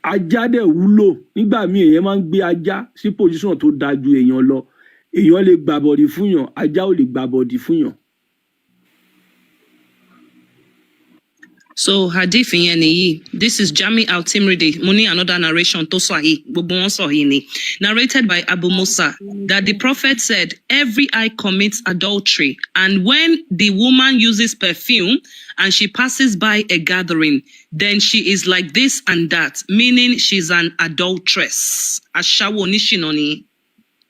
Ajá dẹ̀ wúlò. Nígbà míì, èèyàn máa ń gbé ajá sí position tó dáa ju èèyàn lọ. Èèyàn lè gbàbọ̀dì fún yàn, ajá ò lè gbàbọ̀dì fún yàn.
So hadith yẹn nìyí. This is Jami al-Tirmidhi. Mo ní another narration tó sọ yìí, gbogbo wọn sọ yìí ni. Narrated by Abu Musa that the Prophet said, "Every eye commits adultery, and when the woman uses perfume and she passes by a gathering, then she is like this and that," meaning she's an adulteress. Aṣáwó, oníṣìnà ni,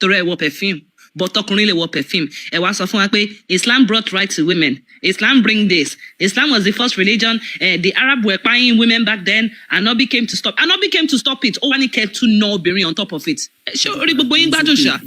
torí ẹ wọ perfume, but ọkùnrin lè wọ perfume. Ẹ wá sọ fún wa pé Islam brought right to women, Islam bring this, Islam was the first religion. The Arab were buying women back then. Anobi came to stop, Anobi came to stop it. Ó wá ní kẹ́ tún ná obìnrin on top of it. Ṣé orí gbogbo yín gbádùn ṣá?